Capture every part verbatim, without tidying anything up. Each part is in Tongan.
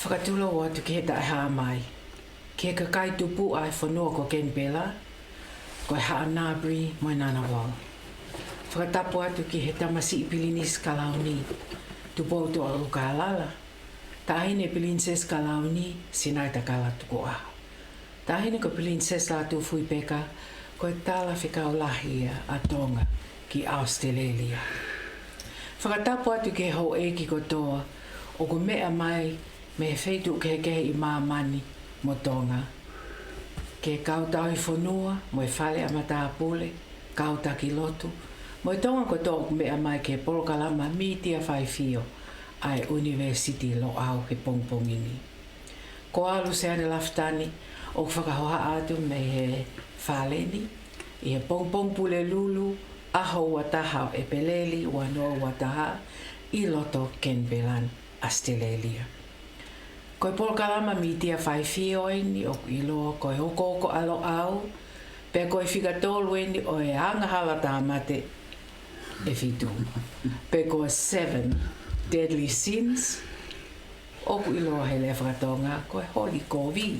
Fakatulou atu ki he taʻehāmai, ki he kakai tupuʻa ʻa e fonua ko Kenipela, ko e Haʻa Ngāpulu mo e Ngunnawal. Fakatapu atu ki he tamasiʻi Pilinisi Kalauni, Tupoutoʻa ʻUlukālala, Taʻahine Pilinisesi Kalauni, Sinaita Kalatukuʻaho. Taʻahine ko Pilinisesi Lātūfuipeka, ko e talafekau lahi ia ʻa Tonga ki ʻAositelēlia. Fakatapu atu ki he houʻeiki kotoa ʻoku meʻa mai mei he feituʻu kehekehe ʻi māmani mo Tonga, ki he kau tauhi fonua mo e fale ʻa matāpule, kau taki lotu, mo e Tonga kotoa ʻoku meʻa mai ki he polokalama mītia faifio ʻa e ʻUnivēsiti Loʻau he pongipongi ni. Ko au Luseane Lafitani, ʻoku fakahohaʻa atu mei he fale ni, ʻi he pongipongi Pulelulu, ʻaho ua taha ʻo ʻEpeleli, ua noa ua taha, ʻi loto Kenipela, ʻAositelēlia. Ko e polokalama mītia faifio eni ʻoku ʻiloa ko e Okooko ʻa Loʻau, pea ko e fika tolu eni ʻo e angahala tāmate ʻe fitu. Pe ko e Seven Deadly Sins, ʻoku ʻiloa he lea faka-Tonga ko e holi kovi.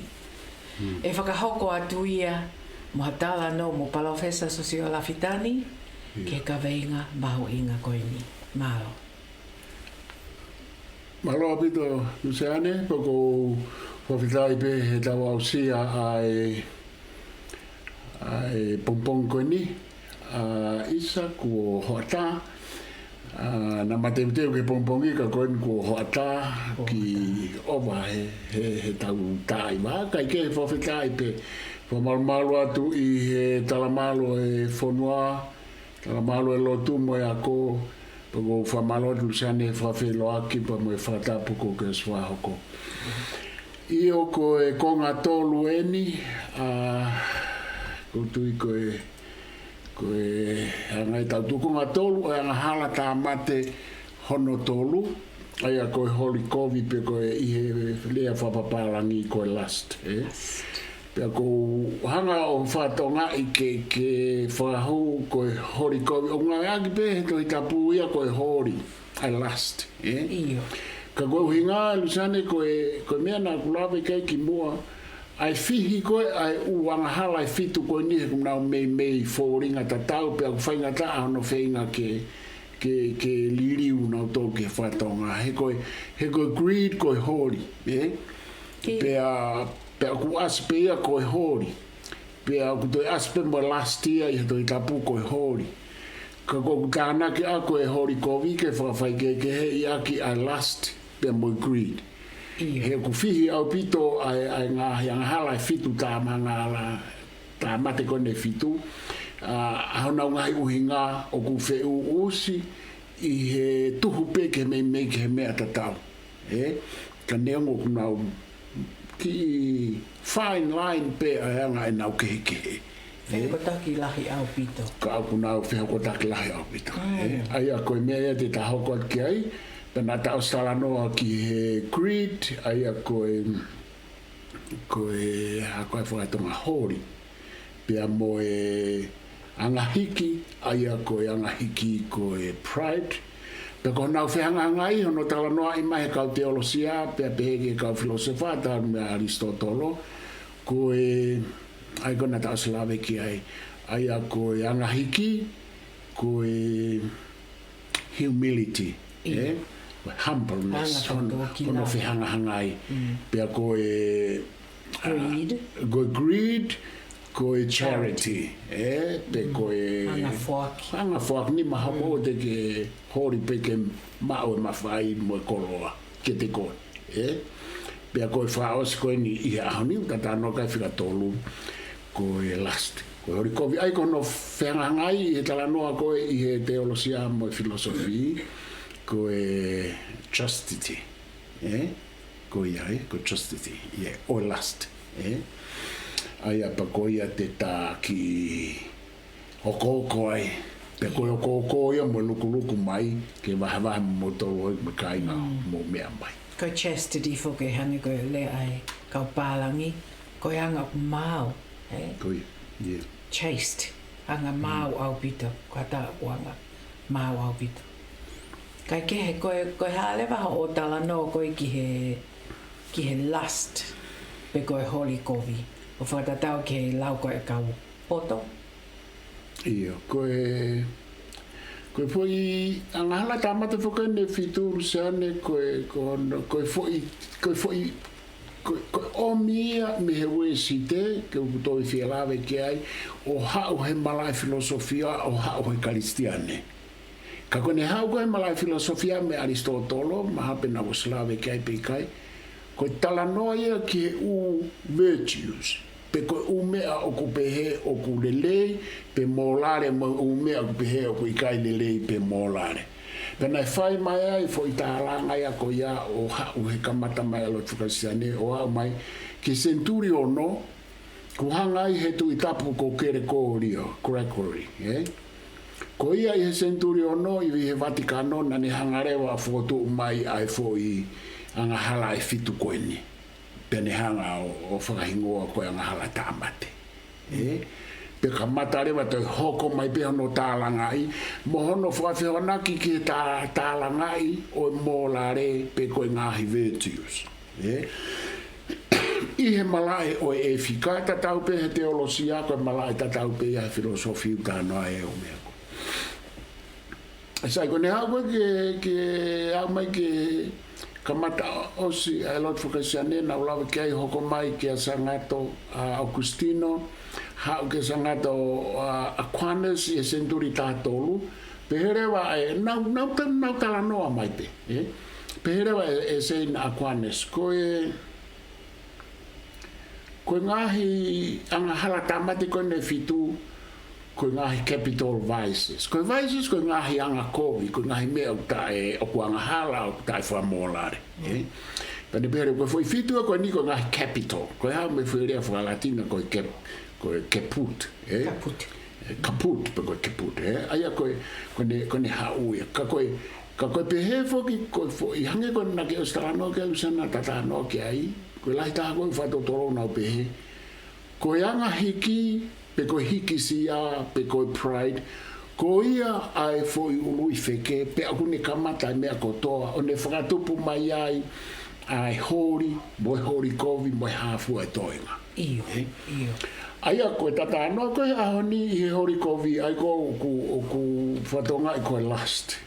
ʻE fakahoko atu ia mo ha talanoa mo Palōfesa Siosiua Lafitani ki he kaveinga mahuʻinga ko eni. Mālō. Mālō ʻaupito Luseane, pea ʻoku ou fakafetaʻi pē he tau aʻusia ʻa e, ʻa e pongipongi ko eni, ʻa ʻisa kuo hoʻatā, ʻa, naʻa ma teuteu ki he pongipongi ka ko eni kuo hoʻatā, ki ʻova he, he, he tau taimi. Kae kehe fakafetaʻi pē, fakamalumalu atu ʻi he talamalu ʻo e fonua, talamalu ʻo e lotu mo e ako, pea ʻoku ou fakamālō atu Luseane he fakafeʻiloaki pea mo e fakatapu kuo ke ʻosi fakahoko. ʻIo, ko e konga tolu eni, ʻa, ʻoku ou tui ko e, ko e anga ʻetau tuʻu, konga tolu ʻo e angahala tāmate hono tolu, ʻa ia ko e holi kovi pe ko e ʻi he lea fakapapālangi ko e lust, ē? Lust. Pea ʻoku ou hanga ʻo fakatokangaʻi ke, ke fakahū ko e holi kovi. ʻOku ngāueʻaki pē he Tohi Tapu ia ko e holi, ʻa e lust, ē? ʻIo. Ka ko e ʻuhinga, Luseane, ko e, ko e meʻa naʻa ku lave ki ai kimuʻa, ʻa e fihi ko ē ʻa e ʻū angahala ʻe fitu ko eni he ʻoku nau meimei fōlinga tatau pea ʻoku faingataʻa hono feinga ke, ke, ke liliu nautolu ki he faka-Tonga. He ko e, he ko e greed ko e holi, ē? Pea, pea ʻoku ʻasi pē ia ko e holi. Pea ʻoku toe ʻasi pē mo e lust ia ʻi he Tohi Tapu ko e holi. Ka ʻoku ou tānaki ʻa ko e holi kovi ke fakafaikehekeheʻi ʻaki ʻa e lust pea mo e greed. ʻIo. He ʻoku fihi ʻaupito ʻa e, ʻa e ngaahi angahala ʻe fitu, tā angahala tāmate ko eni ʻe fitu, ʻa, ʻa honau ngaahi ʻuhinga ʻoku feʻuʻusi ʻi he tuhu pē ke meimei ki he meʻa tatau. Ē? Ka neongo ʻoku nau kiʻi fine line pē ʻa e anga ʻenau kehekehe. Ē? Fehokotaki lahi ʻaupito. Ka ʻoku nau fehokotaki lahi ʻaupito. Mm. Ē? ʻA ia ko e meʻa ia te ta hoko atu ki ai, pea naʻa ta ʻosi talanoa ki he greed, ʻa ia ko e, ko e, ʻa ko e faka-Tonga holi. Pea mo e anga hiki, ʻa ia ko e anga hiki ko e pride. Pea ko honau fehangahangai, hono talanoaʻi mai he kau teolosia, pea pehē ki he kau filōsefa, talu meia ʻAlisitōtolo, ko e, ʻa ia ko ē naʻa ta ʻosi lave ki ai, ʻa ia ko e anga hiki, ko e humility, ʻIo. ē? Ko e humbleness, Anga hono, fakatōkilalo. hono fehangahangai. Mm. Pea ko e, Greed. ʻa, ko e greed, ko e charity, Charity. ē? Pe Mm. ko e Anga foaki. anga foaki ni mahalo Mm. te ke holi pē ke maʻu e mafai mo e koloa kiate koe, ē? Pea ko e fakaʻosi ko eni ʻi he ʻaho ni, ʻoku ta talanoa ki ai fika tolu, ko e lust. Ko e holi kovi, ʻa ia ko hono fehangahangai ʻi he talanoa ko ē ʻi he teolosia mo e filōsefa, ko e chastity, ē? Ko ia, ē? Ko e chastity, ʻio, ʻo e lust, ē? ʻA ia pea ko ia te ta kiʻi okooko ai. Pea ko e okooko ia mo e lukuluku mai, ke vahevahe mo moutolu ʻoku mou kāinga Mm. mou meʻa mai. Ko e chastity foki hangē ko e lea ʻa e kau pālangi, ko e anga ʻoku maau, ē? Ko ia, ʻio. Chaste, anga Mm. maau ʻaupito, ko ha taha ʻoku anga maau ʻaupito. Kae kehe, ko e, ko e hā leva hoʻo talanoa ko ē ki he, ki he lust, pe ko e holi kovi. ʻO fakatatau ki he lau ko ē ʻa e kau poto. ʻIo, ko e, ko e foʻi angahala tāmate foki eni ʻe fitu, Luseane, ko e, ko hono, ko e foʻi, ko e foʻi, ko e, ko e ʻomi ia mei he Uēsite, ke u toe fie lave ki ai, ʻo haʻu he malaʻe filosofia, ʻo haʻu he Kalisitiane. Ka ko ʻene haʻu ko ē he malaʻe filosofia meia ʻAlisitōtolo, mahalo pē naʻa ku ʻosi lave ki ai pe ʻikai, ko e talanoa ia ki he ʻū virtues, pe ko e ʻū meʻa ʻoku pehē ʻoku lelei pe mōlale, mo e ʻū meʻa ʻoku pehē ʻoku ʻikai lelei pe mōlale. Pea naʻe fai mai ai foʻi tālanga ia ko ia ʻo haʻu he kamata mai ʻa e lotu faka-Kalisitiane ʻo aʻu mai ki he senituli ono, kuo hanga ai he Tuʻi Tapu ko Kelekōlio, Gregory, ē? Ko ia ʻi he senituli ono ʻi he Vatikano naʻa ne hanga leva ʻo fokotuʻu mai ʻa e foʻi angahala ʻe fitu ko eni. Pea ne hanga ʻo, ʻo fakahingoa ko e angahala tāmate. Ē? Pea kamata leva toe hoko mai pē hono tālangaʻi, mo hono fakafehoanaki ki he tā-, tālangaʻi ʻo e mōlale pe ko e ngaahi virtues. Ē? ʻI he malaʻe ʻo e ʻefika, tatau pē he teolosia, ko e malaʻe tatau pē ia he filosofia, ʻoku talanoa ʻa e ʻū meʻa ko ē. Sai, ko ʻene haʻu ko ē ke, ke aʻu mai ke kamata ʻosi ʻa e lotu faka-Kalisitiane, naʻa ku lave ki ai, hoko mai kia Sangato, ʻa, ʻAukusitino, haʻu kia Sangato, ʻa, Aquinas ʻi he senituli taha tolu, pehē leva ʻe, nau, nau ta-, nau talanoa mai pē, ē? Pehē leva ʻe, ʻe Saint Aquinas, ko e, ko e ngaahi angahala tāmate ko eni ʻe fitu, ko e ngaahi capital vices. Ko e vices, ko e ngaahi angakovi, ko e ngaahi meʻa ʻoku taʻe, ʻoku angahala, ʻoku taʻefakamōlale, ē? Pea ne pehē leva ko e foʻi fitu ia ko eni ko e ngaahi capital. Ko e hā mo e foʻi lea faka-Latina ko e cap-, ko e caput, ē? Caput. Ē, caput, pe ko e caput, ē? ʻA ia ko e, ko ʻene, ko ʻene haʻu ia. Ka ko e, ka ko e pehē foki, ko e foʻi, hangē ko ē naʻa ke ʻosi talanoa ki ai, Luseane, talanoa ki ai, ko e lahi taha ko ē ʻoku fakatotolo naʻa ku pehē, ko e anga hiki, pe ko e hikisia, pe ko e pride, ko ia ʻa e foʻi ului feke, pea ʻoku ne kamata ʻa e meʻa kotoa, ʻo ne fakatupu mai ai ʻa e holi, mo e holi kovi, mo e hā fua e toenga. ʻIo, ē? ʻIo. ʻA ia ko e talanoa ko ē he ʻaho ni ʻi he holi kovi, ʻa ia ko ē ʻoku, ʻoku fakatokangaʻi ko e lust.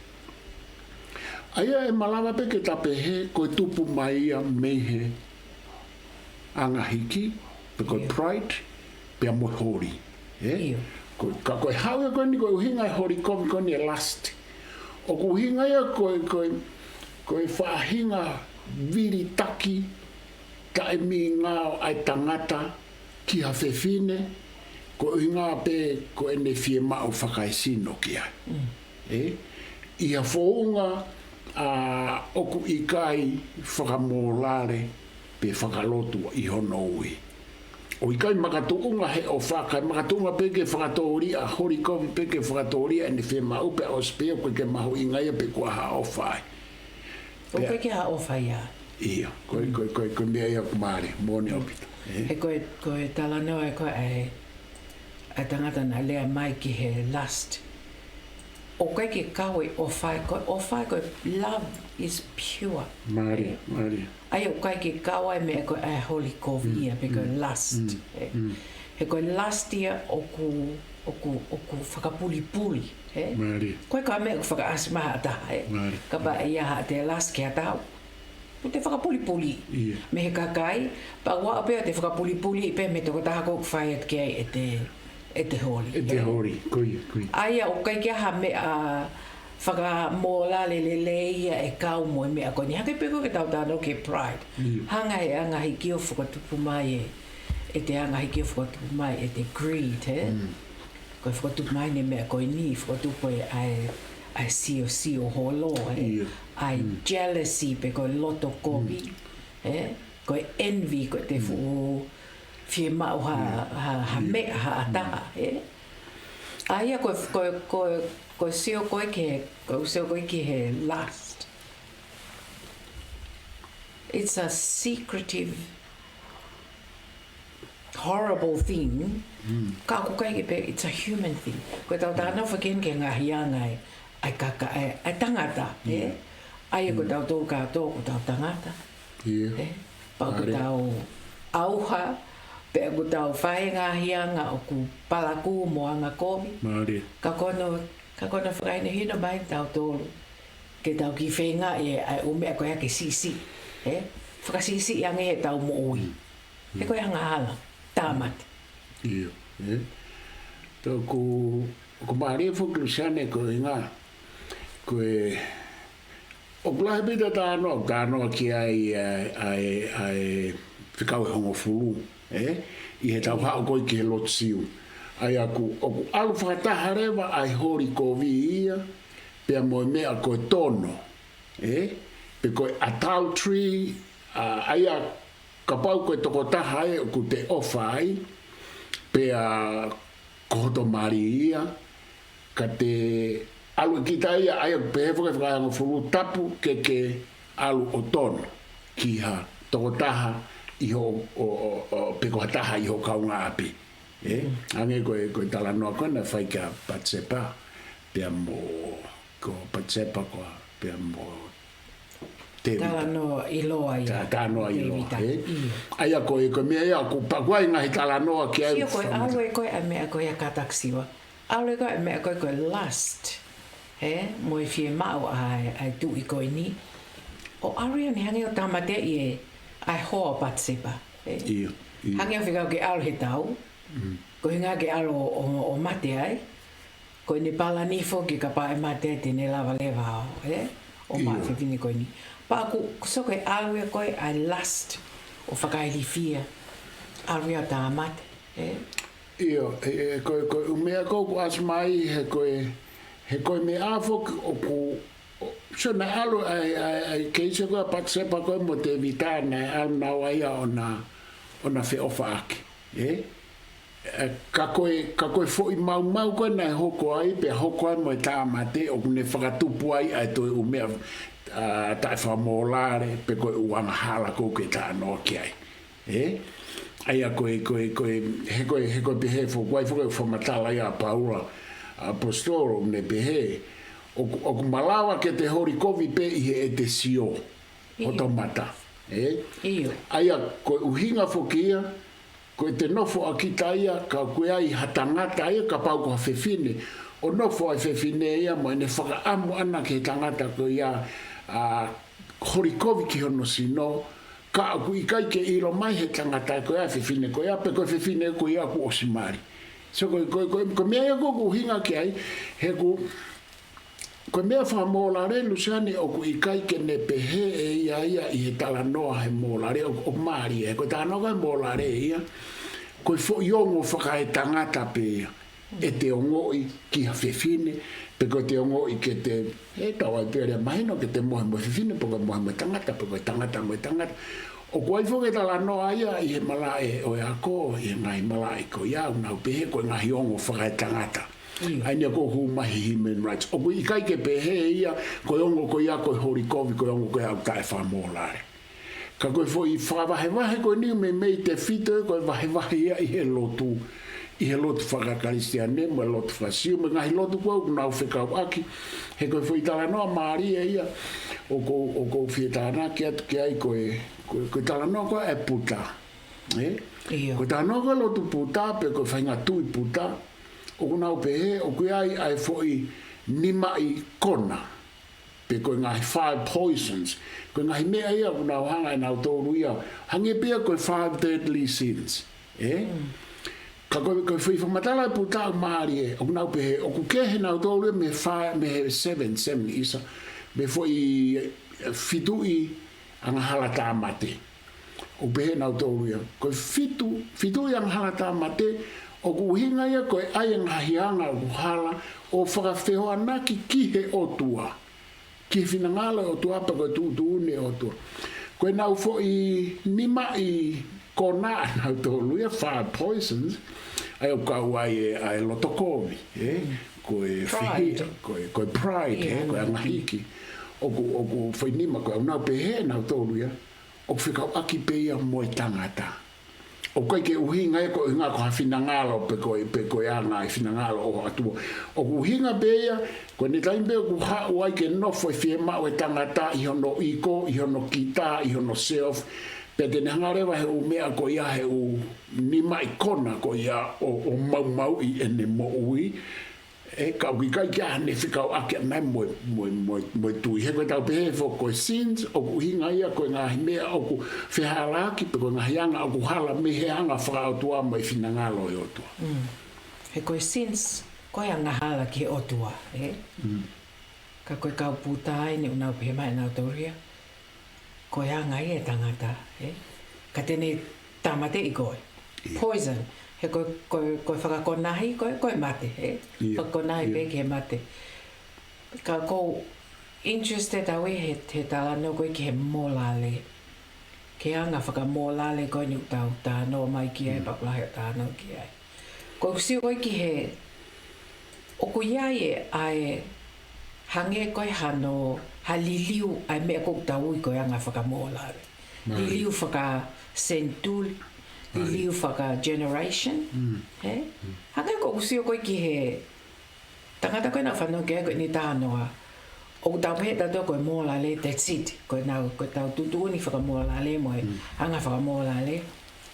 ʻA ia ʻe malava pē ke ta pehē, ko e tupu mai ia mei he anga hiki, pe ko e, ʻio, pride, pea mo e holi. Ē? ʻIo. Ko, ka ko e haʻu ia ko eni ko e ʻuhinga e holi kovi ko eni e lust. ʻOku ʻuhinga ia ko e, ko e, ko e faʻahinga vilitaki taʻemingao ʻa e tangata ki ha fefine, ko e ʻuhinga pē ko ʻene fiemaʻu fakaesino ki ai. Mm. Ē? ʻI ha founga, ʻa, ʻoku ʻikai fakamōlale pe fakalotu ʻi hono ui. ʻOku ʻikai makatuʻunga he ʻofa, kae makatuʻunga pē ke fakatōliʻa, holi kovi pē ke fakatōliʻa ʻene fiemaʻu pea ʻosi pē ia ʻoku ʻikai ke mahuʻinga ia pe ko e hā e ʻofa ai. ʻOku ʻikai ke hā e ʻofa ia. ʻIo, ko e, ko e, ko e, ko e meʻa ia ʻoku mālie, moʻoni ʻaupito. Ē? He ko e, ko e talanoa ē ko ē ʻa e, ʻa e tangata naʻe lea mai ki he lust. ʻOku ʻikai ke kau e ʻofa, ko e ʻofa, ko e love is pure. Mālie, mālie. ʻA ia ʻoku ʻikai ke kau ai e meʻa ko ē ʻa e holi kovi ia, pe ko e lust. Ē. He ko e lust ia ʻoku, ʻoku, ʻoku fakapulipuli, ē? Mālie. ʻOku ʻikai ko ha meʻa ʻoku fakaʻasi mai ha taha, ē? Mālie. Kapau ʻe ʻi ai haʻate lust ki ha taha, ʻoku te fakapulipuli. ʻIo. Mei he kakai, pea ʻoua pē ʻo te fakapulipuli pē mei he tokotaha ʻoku fai atu ki ai ʻete, ʻete holi. ʻEte holi, ko ia, ko ia. ʻA ia ʻoku ʻikai ke ʻi ai ha meʻa fakamōlale lelei ia ʻe kau mo e meʻa ko eni. Hangē pē ko ē ke tau talanoa ki he pride. ʻIo. Hanga he anga hiki ʻo fakatupu mai e, ʻete anga hiki ʻo fakatupu mai ʻete greed, ē? Mm. Ko e fakatupu mai ʻene meʻa ko eni, fakatupu e ʻa e, ʻa e siosio holo, ē? ʻIo. ʻA e jealousy pe ko e loto kovi, ē? Ko e envy, ko ʻete fuʻu fiemaʻu ha, ha, ha meʻa, ha taha, ē? ʻA ia ko e, ko e, ko e, ko e sio ko ē ki he, ko e sio ko ē ki he lust. It's a secretive, horrible thing. Mm. Ka ʻoku ʻikai ke pehē, it's a human thing. Ko ʻetau talanoa foki eni ki he ngaahi anga ē, ʻa e kaka-, ē, ʻa e tangata, ē? ʻA ia ko tautolu kātoa, ko tau tangata. ʻIo. Ē? Pea ʻoku tau ʻauha, pea ʻoku tau fai e ngaahi anga ʻoku palakū mo angakovi. Ka ko hono, ka ko hono fakahinohino mai tautolu ke tau kiʻi feingaʻi ʻa e ʻū meʻa ko ia ke siʻisiʻi, ē? Fakasiʻisiʻi ange heʻetau moʻui. He ko e angahala, tāmate. ʻIo, ē? Tau ko, ko mālie foki Lusiane ko e ngā, ko e, ʻoku lahi pē ʻa e talanoa, talanoa ki ai ʻa e, ʻa e, ʻa e fekau ʻe hongofulu, ē? ʻI heʻetau haʻu ko ē ki he lotu Siu. ʻA ia ʻoku, ʻoku ʻalu fakataha leva ʻa e holi kovi ia, pea mo e meʻa ko e tono, ē? Pe ko e adultery, ʻa, ʻa ia kapau ko e tokotaha ē ʻoku te ʻofa ai, pea ko hoto mali ia, ka te ʻalu ʻe kita ia, ʻa ia ʻoku pehē foki ʻe he fakaehangofulu tapu ke ke ʻalu ʻo tono ki ha tokotaha ʻi ho, ʻo, ʻo, ʻo, pe ko ha taha ʻi ho kaungāʻapi. Ē? Hangē ko e, ko e talanoa ko ē naʻe fai kia Patisepa, pea mo, ko Patisepa ko ā, pea mo Tēvita. Talanoa ʻiloa ia. Ta-, talanoa ʻiloa, Tēvita. Ē? ʻIo. ʻA ia ko e, ko e meʻa ia, ʻoku pau ai ngaahi talanoa ki ai. Sio ko e ʻalu ē ko ē ʻa e meʻa ko ia Kātaki Siva. ʻAlu ē ko ē ʻa e meʻa ko ē ko e lust. Ē? Mo e fiemaʻu ʻa e, ʻa e tuʻi ko eni. ʻO ʻalu ia ʻo ne hangē ʻo tāmateʻi e, ʻa e hoa ʻo Patisepa. Ē? ʻIo, ʻio. Hangē ʻo fekau ke ʻalu he tau. Ko e ʻuhinga ke ʻalu ʻo, ʻo, ʻo mate ai. Ko ʻene palani foki kapau ʻe mate te ne lava leva ʻo, ē? ʻO maʻu e fefine ko eni. Pea ʻoku, ko e sio ko e ʻalu ē ko ē ʻa e lust ʻo fakailifia. ʻAlu ia ʻo tāmate, ē? ʻIo, ē, ē, ko e, ko e ʻū meʻa ko ē ʻoku ʻasi mai, he ko e, he ko e meʻa foki ʻoku, ʻo, sio naʻe ʻalu ʻa e, ʻa e, ʻa e keisi ko ē ʻa Patisepa ko ē mo Tēvita naʻe ʻalu naua ia ʻo na, ʻo na feʻofaʻaki, ē? Ē, ka ko e, ka ko e foʻi maumau ko ē naʻe hoko ai, pea hoko ai mo e tāmate, ʻoku ne fakatupu ai ʻa e toe ʻū meʻa, ʻa, taʻefakamōlale, pe ko e ʻū angahala ko ē ʻoku ke talanoa ki ai. Ē? ʻA ia ko e, ko e, ko e, he ko e, he ko e pehē foki ai foki ʻoku fakamatala ai ʻa Paula ʻAposetolo, ne pehē, ʻoku, ʻoku malava ke te holi kovi pē ʻi heʻete sio, ʻio, hoto mata. Ē? ʻIo. ʻA ia ko e ʻuhinga foki ia, ko ʻete nofo ʻa kita ia, ka ʻoku ʻi ai ha tangata ia, kapau ko ha fefine, ʻo nofo ʻa e fefine ia mo ʻene fakaʻamu ʻana ki he tangata ko ia, ʻa, holi kovi ki hono sino, ka ʻoku ʻikai ke ʻilo mai he tangata ko ia, fefine ko ia, pe ko e fefine ko ia kuo ʻosi mali. So ko, ko, ko, ko e meʻa ia ʻoku ʻuhinga ki ai, he ʻoku, ko e meʻa fakamōlale Lusiane ʻoku ʻikai ke ne pehē ʻe ia ia ʻi he talanoa he mōlale, ʻo, ʻo mālie, he ko e talanoa ko ē mōlale ia, ko e foʻi ongo fakaetangata pē ia. ʻEte ongoʻi ki ha fefine, pe ko ʻete ongoʻi ke te, ʻe tau ai pē lea mahino ke te mohe mo e fefine, pe ko e mohe mo e tangata, pe ko e tangata mo e tangata. ʻOku ʻi ai foki e talanoa ia ʻi he malaʻe ʻo e ako, ʻi he ngaahi malaʻe ko ia, ʻoku nau pehē ko e ngaahi ongo fakaetangata. ʻIo. ʻA ia ko e hū mai he human rights. ʻOku ʻikai ke pehē ia, ko e ongo ko ia, ko e holi kovi, ko e ongo ko ia ʻoku taʻefakamōlale. Ka ko e foʻi fakavahevahe ko eni meimei tefito ē, ko e vahevahe ia ʻi he lotu, ʻi he lotu fakakalisitiane, mo e lotu fakasiu, mo e ngaahi lotu ko ē ʻoku nau fekauʻaki, he ko e foʻi talanoa mālie ia, ʻoku, ʻoku ou fie tānaki atu ki ai ko e, ko e, ko e talanoa ko ē ʻa e Puta. Ē? ʻIo. Ko e talanoa ko ē lotu Puta, pe ko e faʻahinga tuʻi Puta, ʻoku nau pehē, ʻoku ʻi ai ʻa e foʻi nimaʻi kona. Pe ko e ngaahi five poisons. Ko e ngaahi meʻa ia ʻoku nau hanga ʻe nautolu ia. Hangē pē ia ko e five deadly sins. Ē? Mm. Ka ko e, ko e foʻi fakamatala ʻa e Puta ʻoku mālie, ʻoku nau pehē, ʻoku kehe nautolu ia mei he five, mei he seven, seven ʻisa. Mei he foʻi, ē, fituʻi angahala tāmate. ʻOku pehē nautolu ia. Ko e fitu, fituʻi angahala tāmate, ʻoku ʻuhinga ia ko e ʻai e ngaahi anga ʻoku hala, ʻo fakafehoanaki ki he ʻOtua. Ki he finangalo ʻo e ʻOtua pe ko e tuʻutuʻuni ʻo e ʻOtua. Ko ʻenau foʻi nimaʻi kona ʻanautolu ia, five poisons, ʻa ia ʻoku kau ai ē, ʻa e loto kovi, ē? Mm. Ko e pride. Fehi-, ko e, ko e pride, ʻIo, ē? Ko e anga-, angahiki. ʻOku, ʻoku foʻi nima ko ē ʻoku nau pehē nautolu ia, ʻoku fekauʻaki pē ia mo e tangata. ʻOku ʻikai ke ʻuhinga ia ko e ʻuhinga ko ha finangalo pe ko e, pe ko e anga e finangalo ʻo e ʻOtua. ʻOku ʻuhinga pē ia, ko ʻene taimi pē ʻoku haʻu ai ke nofo e fiemaʻu e tangata ʻi hono ego, ʻi hono kita, ʻi hono self, Pea te ne hanga leva he ʻū meʻa ko ia, he ʻū nima ʻi kona ko ia ʻo, ʻo maumauʻi ʻene moʻui. ʻE, ka ʻoku ʻikai ke ʻi ai haʻane fekauʻaki ʻana ia mo, mo, mo, mo e tui. He ko ʻetau pehē foki ko e sins, ʻoku ʻuhinga ia ko e ngaahi meʻa ʻoku fehālaaki, pe ko e ngaahi anga ʻoku hala mei he anga fakaʻotua mo e finangalo ʻo e ʻOtua. Mm. He ko e sins, ko e angahala ki he ʻOtua, ē? Mm. Ka ko e kau puta ai ne ʻunau pehē mai ʻenau tauria. Ko e anga ia e tangata, ē? Ka te ne tāmateʻi koe. ʻIo. Poison. He ko, ko, ko e fakakonahi, ko, ko e mate, ē? ʻIo, Fakakonahi ʻio. pē ki he mate. Ka ʻoku ou interested au ē he, he talanoa ko ē ki he mōlale. Ki he anga fakamōlale ko eni ʻoku tau talanoa mai ki ai, Mm. pea ʻoku lahi ʻo talanoa ki ai. Ko ʻeku sio ko ē ki he, ʻoku ʻi ai ē ʻa e hangē ko e hano, ha liliu ʻa e meʻa ʻoku tau ui ko e anga fakamōlale. Mālie. Liliu fakasenituli, Mālie. liliu fakageneration, Mm. ē? Mm. Hangē ko ʻeku sio ko ē ki he tangata ko ē naʻa fanongo ki ai ko eni talanoa. ʻOku tau pehē ʻe tautolu ko e mōlale, that's it. Ko ʻenau, ko ʻetau tuʻutuʻuni fakamōlale mo e Mm. anga fakamōlale,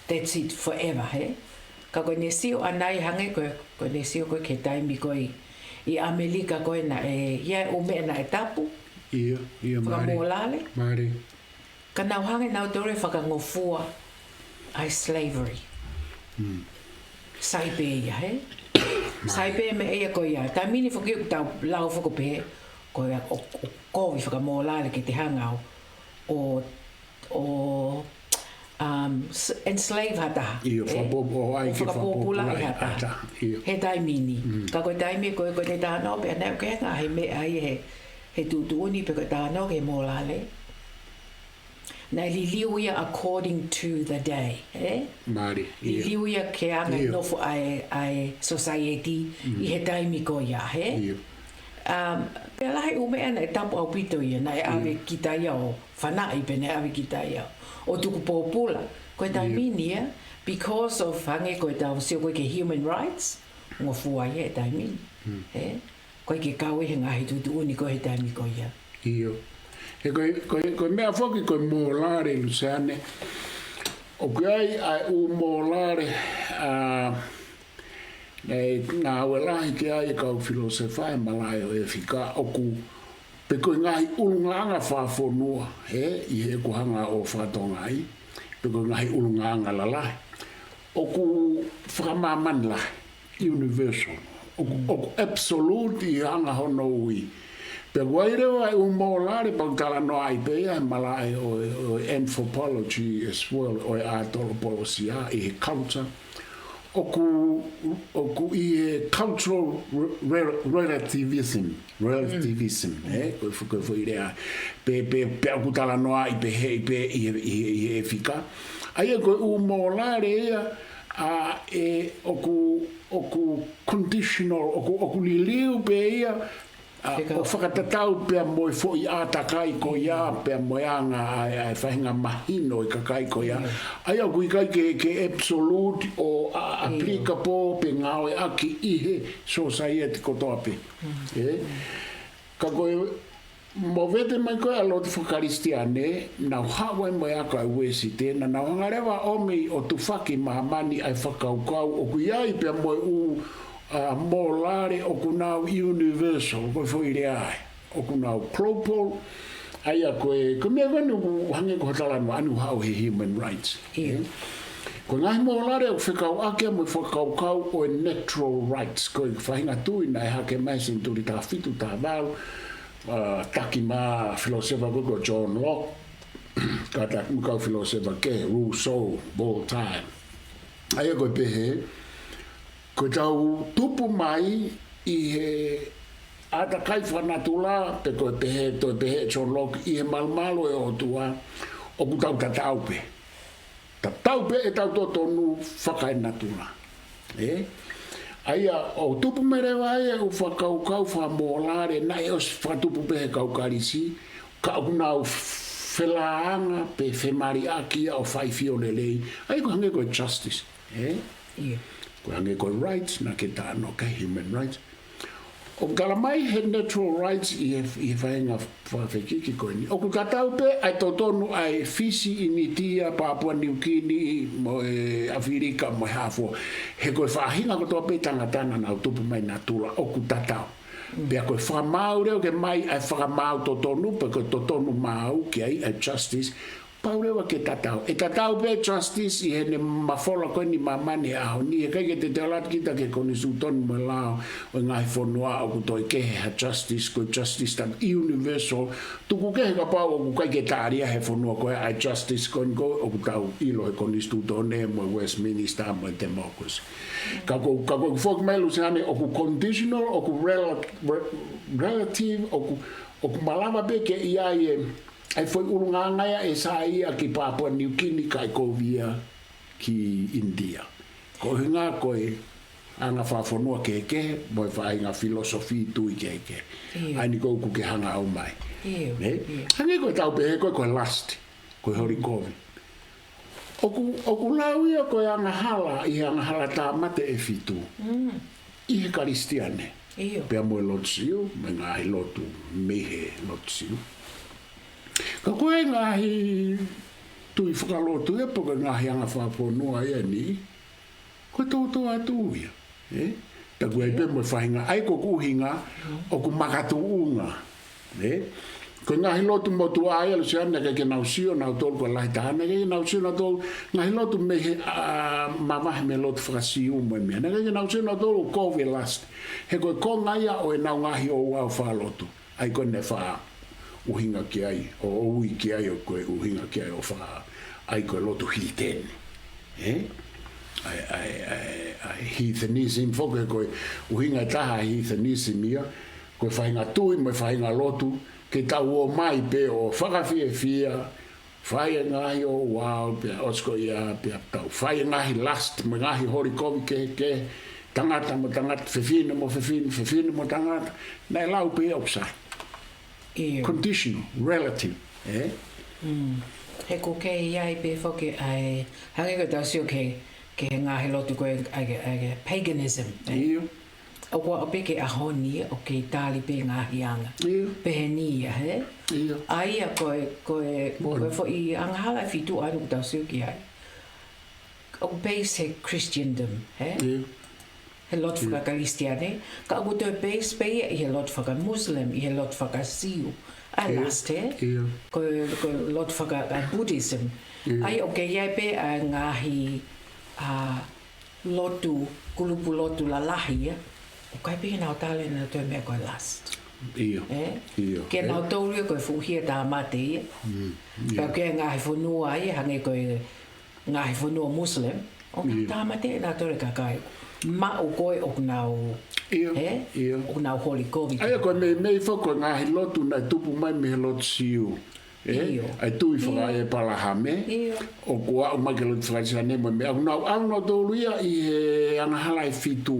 that's it forever, ē? Ka ko ʻene sio ʻana ia hangē ko, ko ʻene sio ko ē ki he taimi ko ē ʻi ʻAmelika ko ē naʻe, ʻi ai e ʻū meʻa naʻe tapu, ʻIo, ʻio, mālie. fakamōlale. Mālie. Ka nau hanga ʻe nautolu ʻo fakangofua ʻa e slavery. Mm. Sai pē ia, ē? Mālie. Sai pē meʻa ia ko ia. Taimi ni foki ʻoku tau lau foki pē, ko ia ʻo, ʻo kovi fakamōlale ke te hanga ʻo, ʻo, ʻo, um, s-, enslave ha taha, ʻIo, ē? fakapō-, ʻo ʻai ʻO ke fakapōpulaʻi fakapōpulaʻi ha ha taha. taha, ʻio. He taimi ni. Mm. Ka ko e taimi ko ē, ko ʻene talanoa pē ʻana ia ki he ngaahi meʻa ia he, he tuʻutuʻuni pe ko e talanoa ki he mōlale. Naʻe liliu ia according to the day, ē? Mālie, ʻio. Liliu ia ki he anga ʻIo. nofo ʻa e, ʻa e society Mm. ʻi he taimi ko ia, ē? ʻIo. Um, pea lahi e ʻū meʻa naʻe tapu ʻaupito ia, naʻe ʻIo. ʻave kita ia ʻo fanaʻi pe naʻe ʻave kita ia ʻo tuku pōpula. Ko e taimi ʻIo. ni ia, because of hangē ko ʻetau sio ko ē ki he human rights, ngofua ia he taimi ni, Mm. ē? Ko e ke kau ʻi he ngaahi tuʻutuʻuni ko ē he taimi ko ia. ʻIo. He ko e, ko e, ko e meʻa foki ko e mōlale, Luseane. ʻOku ʻi ai ʻa e ʻū mōlale, ʻa, naʻe ngāue lahi ki ai e kau filōsefa he malaʻe ʻo ʻEfika ʻoku, pe ko e ngaahi ʻulungaanga fakafonua, ē, ʻi heʻeku hanga ʻo fakatongaʻi, pe ko e ngaahi ʻulungaanga lalahi. ʻOku fakamāmani lahi. Universal. ʻOku, Mm. ʻoku absolute ʻi he anga hono ui. Pea ʻoku ʻi ai leva e ʻū mōlale pea ʻoku talanoaʻi pē ia he malaʻe ʻo, ʻo anthropology as well, ʻo e ʻātolopolosia ʻi he culture. ʻOku, ʻoku ʻi he cultural re-, re-, relativism. Relativism, Mm. ē? Ko e fo-, ko e foʻi lea. Pe, pe, pea ʻoku talanoaʻi pē he, pē ʻi he, ʻi he, ʻi he ʻEfika. ʻA ia ko e ʻū mōlale ia, ʻa ē ʻoku, ʻoku conditional, ʻoku, ʻoku liliu pē ia, ʻa, Fika- ʻo fakatatau pea mo e foʻi ʻātakai ko ia, pea mo e anga ʻa e, ʻa e faʻahinga mahino ʻo e kakai ko ia. Mm. ʻA ia ʻoku ʻikai ke, ke absolute ʻo, ʻa, Mm. applicable pe ngāueʻaki ʻi he society kotoa pē. Mm. Ē? Ka ko e movete mai ko ē ʻa e lotu fakakalisitiane, nau haʻu ai mo e ako ʻa e Uēsite, naʻa nau hanga leva ʻo ʻomi ʻo tufaki māmani ʻa e fakakaukau ʻoku ʻi ai pea mo e ʻū, ʻa, mōlale ʻoku nau universal, ko e foʻi lea ē, ʻoku nau global, ʻa ia ko e, ko e meʻa ko eni ʻoku hangē ko e talanoa ʻanenai ʻoku haʻu he human rights. ʻIo. Ko e ngaahi mōlale ʻoku fekauʻaki ia mo e fakakaukau ʻo e natural rights, ko e faʻahinga tui naʻe hake mai senituli taha fitu, taha valu, ʻa, taki mai ʻa e filōsefa ko ē ko John Locke, kae taki mai e kau filōsefa kehe, Rousseau, Voltaire. ʻA ia ko e pehē, ko ʻetau tupu mai ʻi he ʻātakai fakanatula, pe ko e pehē, toe pehē ʻe John Locke, ʻi he malumalu ʻo e ʻOtua, ʻoku tau tatau pē. Tatau pē ʻetau totonu fakaenatula. Ē? ʻA ia, ʻoku tupu mai leva ai e ʻū fakakaukau fakamōlale, naʻe ʻosi fakatupu pē he kau Kalisi, ka ʻoku nau felānga pe femaliʻaki ia ʻo fai fio lelei. ʻA ia ko e hangē ko e justice. Ē? ʻIo. Ko e hangē ko e rights, naʻa ke talanoa ki he human rights. ʻOku tala mai he natural rights ʻi he, ʻi he faʻahinga fakafekiki ko eni. ʻOku tatau pē ʻa e totonu ʻa e Fisi, ʻInitia, Papua Niukini, mo e ʻAfilika, mo e hā fua. He ko e faʻahinga kotoa pē tangata naʻa nau tupu mai natula, ʻoku tatau. Pea ko e fakamaau leva ke ʻomai ʻa e fakamaau totonu, pe ko e totonu maau ki ai, ʻa e justice, pau leva ke tatau. ʻE tatau pē justice ʻi heʻene mafola ko eni ʻi māmani he ʻaho ni, ʻikai ke te teu lata kita ki he konisitūtone mo e lao ʻo e ngaahi fonua ʻoku toe kehe ha justice, ko e justice that universal. Tuku kehe kapau ʻoku ʻikai ke tali ia he fonua ko ē ʻa e justice ko eni ko ē ʻoku tau ʻilo he konisitūtone mo e Westminster mo e democracy. Ka ko, ka ko e foki mai Luseane ʻoku conditional, ʻoku rel-, re-, relative, ʻoku, ʻoku malava pē ke ʻi ai e, ʻa e foʻi ʻulungaanga ia ʻe saiʻia ki Papua Niukini kae kovi ia ki ʻInitia. Ko e ʻuhinga ko e anga fakafonua kehekehe, mo e faʻahinga philosophy tui kehekehe. ʻIo. ʻA eni ko ē ʻoku ke hanga ʻo ʻomai. ʻIo, ʻIo. Hangē ko e tau pehē ko ē ko e lust, ko e holi kovi. ʻOku, ʻoku lau ia ko e angahala, ʻi he angahala tāmate ʻe fitu. ʻI he Kalisitiane. ʻIo. Pea mo e lotu Siu, mo e ngaahi lotu mei he lotu Siu. Ka ko e ngaahi tui fakalotu ia, pe ko e ngaahi anga fakafonua ia ni, ko e toutou atu ia, ē? Pea ko e pē mo e faʻahinga, ʻa ia ko ʻeku ʻuhinga, ʻoku makatuʻunga, ē? Ko e ngaahi lotu motuʻa ia Luseane, naʻe ʻikai ke nau sio nautolu ko e lahi taha, naʻe ʻikai ke nau sio nautolu, ngaahi lotu mei he, ʻa, mavahe mei he lotu faka-Siu mo e meʻa. Naʻe ʻikai ke nau sio nautolu ʻoku kovi e lust. He ko e konga ia ʻo ʻenau ngaahi ouau fakalotu. ʻA ia ko ē naʻe fakaʻuhinga ki ai, ʻo, ʻo ui ki ai, ʻo ko e ʻuhinga ki ai ʻo faka-, ʻa ia ko e lotu hiteni. Ē? ʻA e, ʻa e, ʻa e, ʻa e heathenism foki, ko e ʻuhinga ʻe taha ʻa e heathenism ia, ko e faʻahinga tui mo e faʻahinga lotu, ke tau ō mai pē ʻo fakafiefia, fai e ngaahi ouau, pea ʻosi ko ia, pea tau fai e ngaahi lust, mo e ngaahi holi kovi kehekehe, tangata mo tangata, fefine mo fefine, fefine mo tangata, naʻe lau pē ia ʻoku sai. ʻIo. Conditional, relative, ē? He ʻoku kei ʻi ai pē foki ʻa e, hangē ko e tau sio ki he, ki he ngaahi lotu ko ē, ʻa e, ʻa e paganism, ē? ʻIo. ʻOku aʻu pē ki he ʻaho ni, ʻoku kei tali pē ngaahi anga. ʻIo. Pehē ni ia, hē? ʻIo. ʻA ia ko e, ko e, ko e foʻi angahala ʻe fitu ʻa eni ʻoku tau sio ki ai. ʻOku base he Christendom, hē? ʻIo. He lotu faka-Kalisitiane, ka ʻoku toe base pē ia ʻi he lotu faka-Muslim, ʻi he lotu faka-Siu. ʻA e lust, hē? ʻIo. Ko e, ko e lotu faka-, ʻa e Buddhism. ʻIo. ʻA ia ʻoku kei ʻi ai pē ʻa e ngaahi, ʻa, lotu, kulupu lotu lalahi ia. ʻOku ʻikai pē ke nau tali ʻe nautolu e meʻa ko e lust. ʻIo. Ē? ʻIo. Ke nau taulia ko e fuʻu hia tāmate ia. Pea ko e ngaahi fonua ia, hangē ko e ngaahi fonua Muslim, ʻoku nau tāmate ʻe nautolu e kakai. Maʻu ko ē ʻoku nau, ʻio, ē? ʻIo. ʻOku nau holi kovi. ʻA ia ko e meimei foki ko e ngaahi lotu naʻe tupu mai mei he lotu Siu. Ē? ʻIo. ʻA e tui faka-ʻĒpalahame. ʻIo. ʻOku aʻu mai ki he lotu faka-Kalisitiane mo e meʻa. ʻOku nau ʻalu nautolu ia ʻi he angahala ʻe fitu.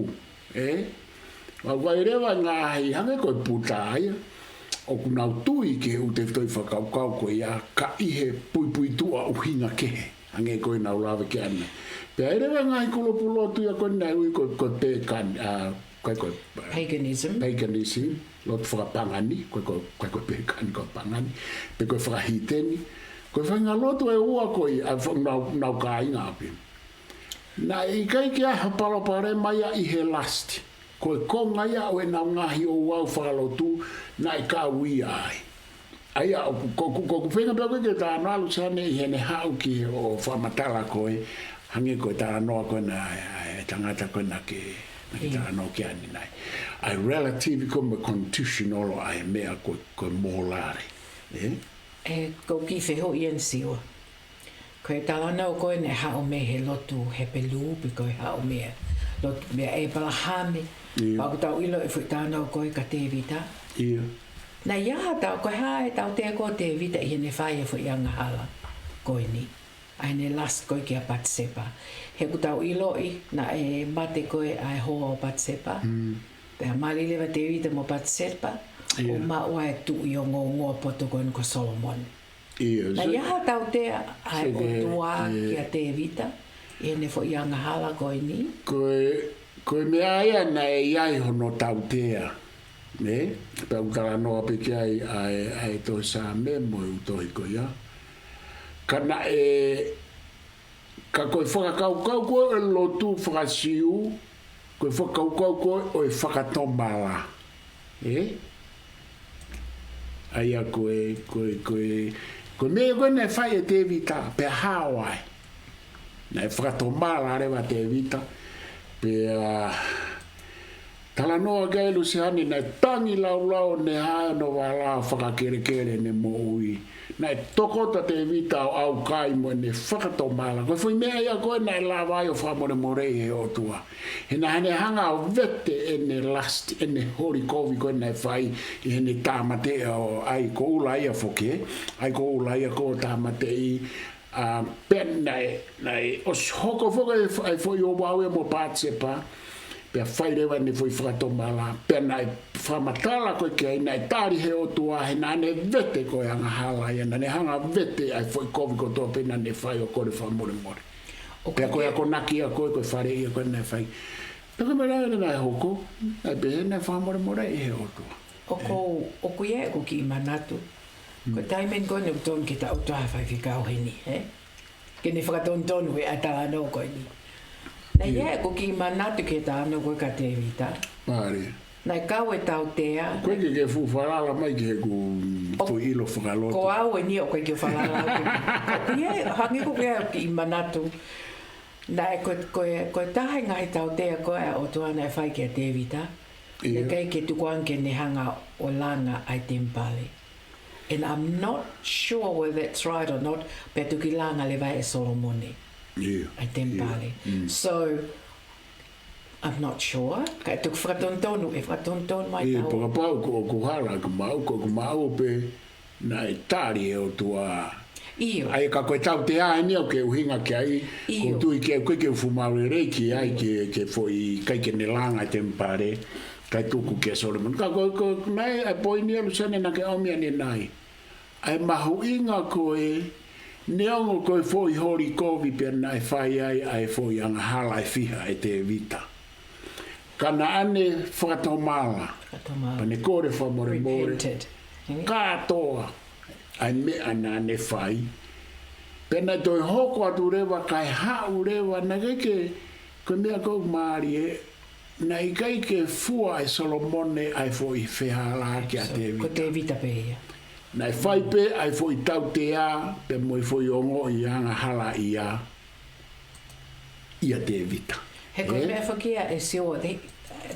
Ē? ʻOku ʻi ai leva ngaahi, hangē ko e Puta ia. ʻOku nau tui ki he ʻū tefitoʻi fakakaukau ko ia ka ʻi he puipuituʻa ʻuhinga kehe. Hangē ko ʻenau lave ki ai. Pea ʻi ai leva ngaahi kulupu lotu ia ko eni naʻe ui ko, ko e pekani, ʻa, ko e, ko e, paganism. Paganism, lotu fakapagani, ko e, ko e, ko e, ko e pekani, ko e pagani, pe ko e fakahiteni. Ko e faʻahinga lotu ʻe ua ko ia, ʻa, fa-, nau, nau kāinga ʻapi. Naʻe ʻikai ke ʻi ai ha palopalema ia ʻi he lust. Ko e konga ia ʻo ʻenau ngaahi ouau fakalotu naʻe kau ia ai. ʻA ia, ʻoku, ko, ko, ko, ʻoku feinga pē au ke talanoa Luseane ʻi heʻene haʻu ki he ʻo fakamatala ko ē, hangē ko e talanoa ko ē naʻe, ʻa e tangata ko ē naʻa ke, naʻa ke talanoa ki ai ʻanenai. ʻA e relative ko e mo e conditional ʻa e meʻa ko, ko e mōlale. Ē? Ē, ʻoku ou kiʻi fehuʻi ʻeni Siua. Ko e talanoa ko ē naʻe haʻu mei he lotu Hepelū, pe ko e haʻu mei he lotu meia ʻĒpalahame. ʻIo. Pea ʻoku tau ʻilo e foʻi talanoa ko ē kia Tēvita. ʻIo. Naʻe ʻi ai haʻatau, ko e hā e tautea ko ē ʻo Tēvita ʻi heʻene fai e foʻi angahala ko eni. ʻA ʻene lust ko ē kia Patisepa. He ʻoku tau ʻiloʻi naʻe mate ko ē ʻa e hoa ʻo Patisepa. Pea mali leva Tēvita mo Patisepa, ʻio, ʻo maʻu ʻa e tuʻi ongoongoa poto ko eni ko Solomone. ʻIo, naʻe ʻi ai haʻatau tautea ʻa e ʻOtua kia Tēvita ʻi heʻene foʻi angahala ko eni? Ko e, ko e meʻa ia naʻe ʻi ai hono tautea. Ē, pea ʻoku talanoa pē ki ai ʻa e, ʻa e tohi Saame mo e ʻū tohi ko ia. Ka naʻe, ka ko e fakakaukau ko ē ʻo e lotu faka-Siu, ko e fakakaukau ko ē ʻo e fakatomala. Ē? ʻA ia ko e, ko e, ko e, ko e meʻa ko ē naʻe fai ʻe Tēvita, pea hao ai. Naʻe fakatomala leva ʻa Tēvita, pea talanoa ki ai ʻa Luseane, naʻe tangi laulau ʻene hae hono vala ʻo fakakelekele ʻene moʻui. Naʻe tokoto ʻa Tēvita ʻo ʻaukai mo ʻene fakatomala. Ko e foʻi meʻa ia ko ē naʻe lava ai ʻo fakamolemoleʻi ʻe he ʻOtua. He naʻa ne hanga ʻo vete ʻene lust, ʻene holi kovi ko ē naʻe fai ʻi heʻene tāmateʻi ʻa e, ʻa e koula ia foki, ʻa e koula ia ko ē ʻo tāmateʻi, ʻa, pea naʻe, naʻe ʻosi hoko foki ʻa e foʻi ouau ia mo Patisepa, pea fai leva ʻene foʻi fakatomala, pea naʻe fakamatala ko ē ki ai, naʻe tali ʻe he ʻOtua, he naʻa ne vete ko e angahala ia, naʻa ne hanga ʻo vete ʻa e foʻi kovi kotoa pē naʻa ne fai ʻo kole fakamolemole. ʻOku pea ko e ke- akonaki ia ko ē, ko e faleʻi ia ko ē naʻe fai. Pea ko e meʻa naʻe hoko, naʻe pehē naʻe fakamolemoleʻi ʻe he ʻOtua. ʻOku, ʻoku ʻi ai ʻeku kiʻi manatu. Ko e taimi ko eni ʻoku tonu ke tau ʻoatu ha faifekau heni, ē? Ke ne fakatonutonu ʻa e talanoa ko eni. Naʻe ʻi ai ʻeku kiʻi manatu ki he talanoa ko ē kia Tēvita. Mālie. Naʻe kau e tautea. Ko e ke ke fuʻu falala mai ki heʻeku foʻi ʻilo fakalotu. Ko au eni ʻoku ʻikai ke u falala au ki. Ko ia, hangē ko ia kiʻi manatu. Naʻe ko, ko e, ko e taha e ngaahi tautea ko ē ʻa e ʻOtua naʻe fai kia Tēvita. Naʻe ʻikai ke tuku ange ke ne hanga ʻo langa ʻa e temipale. And I'm not sure whether that's right or not, pea toki langa leva ʻe Solomone ʻa e temipale. So, I'm not sure. Kae toki fakatonutonu, ʻe fakatonutonu mai ʻe tau. Fakapau ko ʻoku hala ʻeku maʻu, ko ʻeku maʻu pē naʻe tali ʻe he ʻOtua. ʻIo. ʻA ia ka ko e tautea eni ʻoku ke ʻuhinga ki ai, ko e tui ki ai, ʻoku ʻikai ke u fuʻu maʻu lelei ki ai, ke, ke foʻi ʻikai ke ne langa e temipale, kae tuku kia Solomone. Ka ko, ko, naʻe, ʻa e poini ia Luseane naʻa ke ʻomi ʻanenai. ʻA e mahuʻinga ko ē, neongo ko e foʻi holi kovi pea naʻe fai ai ʻa e foʻi angahala ʻe fiha ʻe Tēvita. Ka naʻa ne fakatomala. Fakatomala. Pea ne kole fakamolemole. Repented. Kātoa ʻa e meʻa naʻa ne fai. Pea naʻe toe hoko atu leva, kae haʻu leva, naʻe ʻikai ke, ko e meʻa ko ē mālie, naʻe ʻikai ke fua ʻe Solomone ʻa e foʻi fehālaaki ʻa Tēvita. Ko Tēvita pē ia. Naʻe fai pē ʻa e foʻi tautea, pea mo e foʻi ongoʻi angahala ia. ʻIa Tēvita. He ko e meʻa foki ia ʻe Siua, they,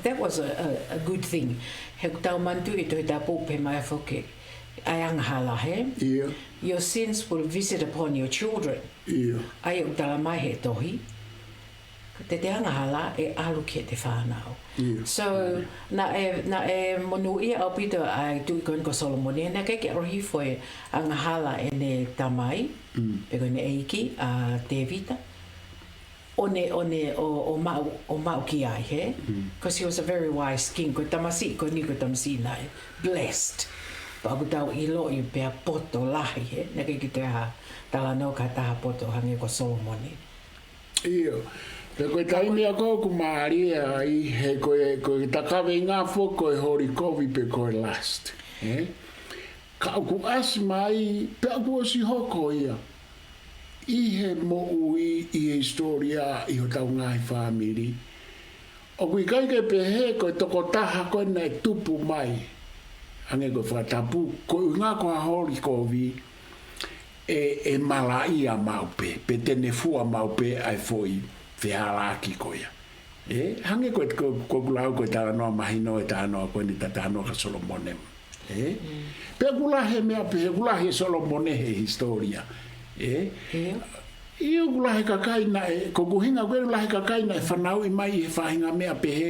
that was a, a, a good thing. He ʻoku tau manatuʻi ʻi he Tohi Tapu pehē mai foki, ʻa e angahala, hē? ʻIa. Your sins will visit upon your children. ʻIa. ʻA ia ʻoku tala mai he tohi, te te angahala ʻe ʻalu ki heʻete fānau. ʻIa. So, naʻe, naʻe monūʻia ʻaupito ʻa e tuʻi ko eni ko Solomone, naʻe ʻikai ke ʻalu hifo e angahala ʻene tamai, pe ko ʻene ʻeiki, ʻa Tēvita. ʻO ne, ʻo ne, ʻo, ʻo maʻu, ʻo maʻu ki ai, hē? 'Cause he was a very wise king. Ko e tamasiʻi, ko eni ko e tamasiʻi naʻe blessed. Pea ʻoku tau ʻiloʻi pea poto lahi, hē? Naʻe ʻikai ke toe ha talanoa ki ha taha poto hangē ko Solomone. ʻIo. Pea ko e taimi ia ko ē ʻoku mālie ai, he ko e, ko e takave ngafo, ko e holi kovi pe ko e lust. Hē? Ka ʻoku ʻasi mai, pea ʻoku ʻosi hoko ia ʻi he moʻui, ʻi he hisitōlia, ʻi hotau ngaahi fāmili. ʻOku ʻikai ke pehē ko e tokotaha ko ē naʻe tupu mai, hangē ko e fakatapu, ko e ʻuhinga ko ha holi kovi, ʻe, ʻe malaʻia maʻu pē, pe te ne fua maʻu pē ʻa e foʻi fehālaaki ko ia. Ē, hangē ko e, ko, ko ʻeku lau ko e talanoa mahino e talanoa ko eni, ta talanoa kia Solomone. Ē? Pea ʻoku lahi e meʻa pehē, ʻoku lahi ʻe Solomone he hisitōlia. Ē? ʻIo, ʻoku lahi e kakai naʻe, ko ʻeku ʻuhinga ko e lahi e kakai naʻe fanauʻi mai he faʻahinga meʻa pehē,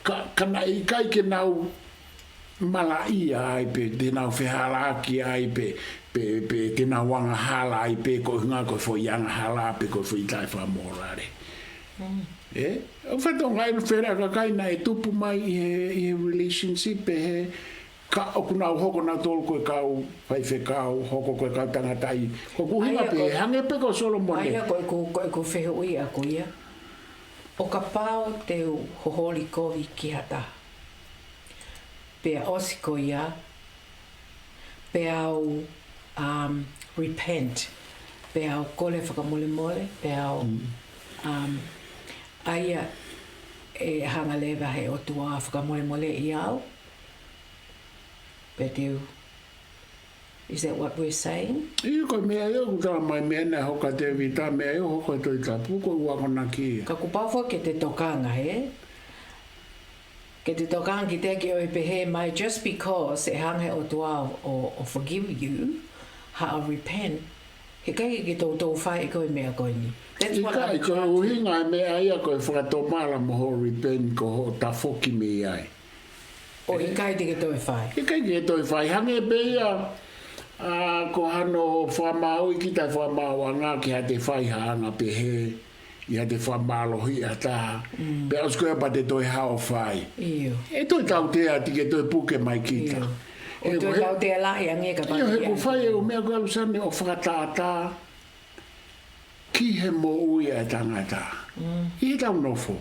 ka, ka naʻe ʻikai ke nau malaʻia ai pe te nau fehālaaki ai pe, pe, pe te nau angahala ai pe ko e ʻuhinga ko e foʻi angahala pe ko e foʻi taʻefakamōlale. Ē? ʻOku fatongia ʻa e fēfē e kakai naʻe tupu mai ʻi he, ʻi he relationship pehē, ka ʻoku nau hoko nautolu ko e kau faifekau, hoko ko e kau tangataʻi. Ko ʻeku ʻuhinga pē, hangē pē ko Solomone. ʻA ia ko ʻeku, ko ʻeku fehuʻi ʻaʻaku ia. ʻO kapau te u holi kovi ki ha taha, pea ʻosi ko ia, pea u, um, repent, pea u kole fakamolemole, pea u, um, ʻa ia ʻe hanga leva he ʻOtua ʻo fakamolemoleʻi au. Pea te u, is that what we're saying? ʻIo, ko e meʻa ia ʻoku tala mai mei ai naʻe hoko ʻa Tēvita, meʻa ia ʻoku hoko he Tohi Tapu, ko e ʻuluaki akonaki ia. Ka kuo pau foki ke te tokanga, hē? Ke te tokanga kiate ia ke ʻoua ʻe pehē mai, just because ʻe hanga he ʻOtua ʻo, ʻo, ʻo forgive you, haʻo repent, heʻikai ke toutou fai ʻe koe e meʻa ko eni. That's what I'm trying to. ʻIkai, ko e ʻuhinga e meʻa ia ko e fakatomala mo hoʻo repent ko hoʻo tafoki mei ai. ʻO ʻikai te ke toe fai. ʻIkai ke toe fai. Hangē pē ia, ʻa, ko hano fakamāuʻi kita, fakamāuʻanga ki haʻate fai ha anga pehē, ʻi haʻate fakamālohiʻi ha taha. Mm. Pea ʻosi ko ia pea te toe haʻo fai. ʻIo. ʻE toe tautea atu ke toe puke mai kita. ʻIo. ʻO toe tautea lahi ange ka pea ʻio, he ʻikai ko e fai ʻe he ʻū meʻa ko ē ʻalu Sane ʻo fakatātā ki he moʻui ʻa e tangata. Mm. ʻI heʻetau nofo.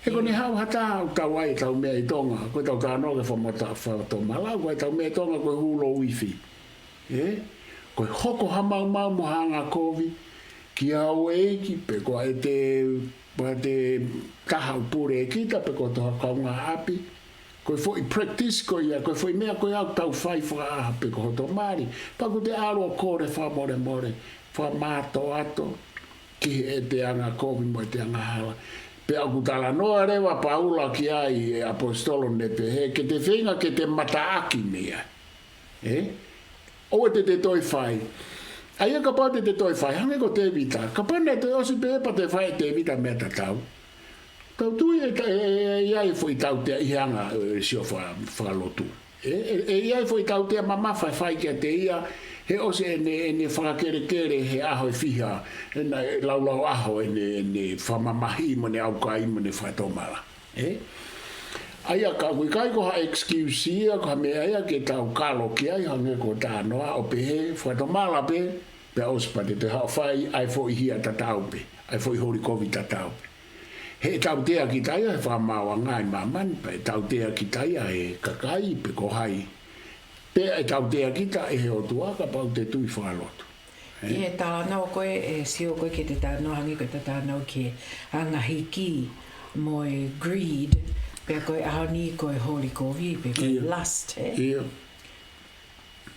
He ko ʻene haʻu ha taha ʻoku tau ʻai ʻetau meʻa ʻi Tonga. Ko ʻetau talanoa ki he fakamata-, fakatomala, ko ʻetau meʻa ʻi Tonga ko e hulo uifi. ʻE? Ko e hoko ha maumau mo ha angakovi ki houʻeiki, pe ko ʻete, pe ko ʻete taha ʻoku pule ʻe kita, pe ko e tohi kaungāʻapi. Ko e foʻi practice ko ia, ko e foʻi meʻa ko ia ʻoku tau fai fakaʻaho pe ko hoto mali. Pea ʻoku te ʻalu ʻo kole fakamolemole, fakamātoato ki heʻete angakovi mo ʻete angahala. Pea ʻoku talanoa leva ʻa Paula ki ai, ʻe ʻaposetolo, ʻo ne pehē, ke te feinga ke te mataʻaki mei ai. ʻE? ʻOua te te toe fai. ʻA ia kapau te te toe fai, hangē ko Tēvita. Kapau naʻe toe ʻosi pē pea toe fai ʻe Tēvita meʻa tatau, tau tui ʻe ta-, ʻe, ʻe, ʻe ʻi ai e foʻi tautea ʻi he anga, ʻe, sio fa-, fakalotu. ʻE, ʻe, ʻe ʻi ai e foʻi tautea mamafa ʻe fai kiate ia, he ʻosi ʻene, ʻene fakakelekele he ʻaho ʻe fiha, ʻe na, ʻe laulau ʻaho ʻene, ʻene fakamamahiʻi mo ʻene ʻaukai mo ʻene fakatomala. ʻE? ʻA ia ka ʻoku ʻikai ko ha excuse ia, ko ha meʻa ia ke tau kalo ki ai, hangē ko e talanoa ʻo pehē, fakatomala pē, pea ʻosi pea te te haʻo fai ʻa e foʻi hia tatau pē, ʻa e foʻi holi kovi tatau pē. He ʻe tautea kita ia he fakamaauʻanga ʻi māmani, pea ʻe tautea kita ia he kakai, pe ko hai. Pea ʻe tautea kita ʻe he ʻOtua kapau te tui fakalotu. ʻI he talanoa ko ē, ʻe sio ko ē ki heʻete talanoa hangē ko ʻete talanoa ki he angahiki mo e greed, pea ko e ʻaho ni ko e holi kovi, pe ko e lust, ē? ʻIo.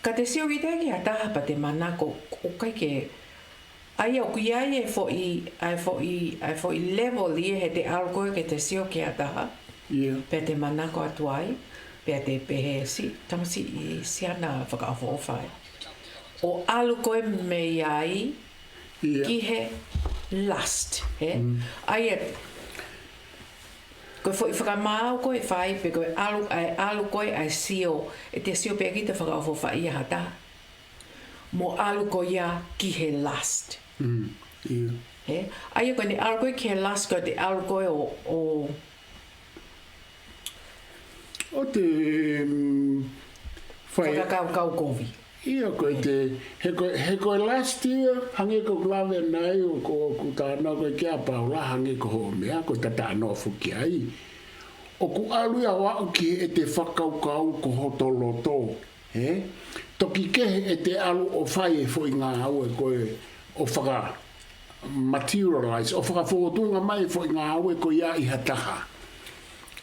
Ka te sio kita ki ha taha pea te manako, ʻoku ʻikai ke, ʻa ia ʻoku ʻi ai e foʻi, ʻa e foʻi, ʻa e foʻi level ia heʻete ʻalu ko ē ke te sio ki ha taha. ʻIo. Pea te manako atu ai, pea te pehē si, tamasiʻi siana fakaʻofoʻofa ē. ʻO ʻalu ko ē mei ai ki he lust, ē? Mm. ʻA ia, ko e foʻi fakamaau ko ē ʻe fai pe ko e ʻalu, ʻa e ʻalu ko ē ʻa e sio, ʻete sio pē kita fakaʻofoʻofa ʻia ha taha. Mo ʻalu ko ia ki he lust. Mm, ʻio. Ē? ʻA ia ko ʻene ʻalu ko ē ki he lust ko ʻete ʻalu ko ē ʻo, ʻo ʻo te, mm, fai fakakaukau kovi. ʻIo, ko ʻete, he ko, he ko e lust ia, hangē ko ʻeku lave ʻanenai ʻoku, ʻoku talanoa ko ē ki ai ʻa Paula, hangē ko hoʻo meʻa, ko ʻeta talanoa foki ai. ʻOku ʻalu ia ʻo aʻu ki heʻete fakakaukau ko hoto loto. Ē? Toki kehe ʻete ʻalu ʻo fai e foʻi ngāue ko ē ʻo faka-materialize, ʻo fakafōtunga mai e foʻi ngāue ko ia ʻi ha taha.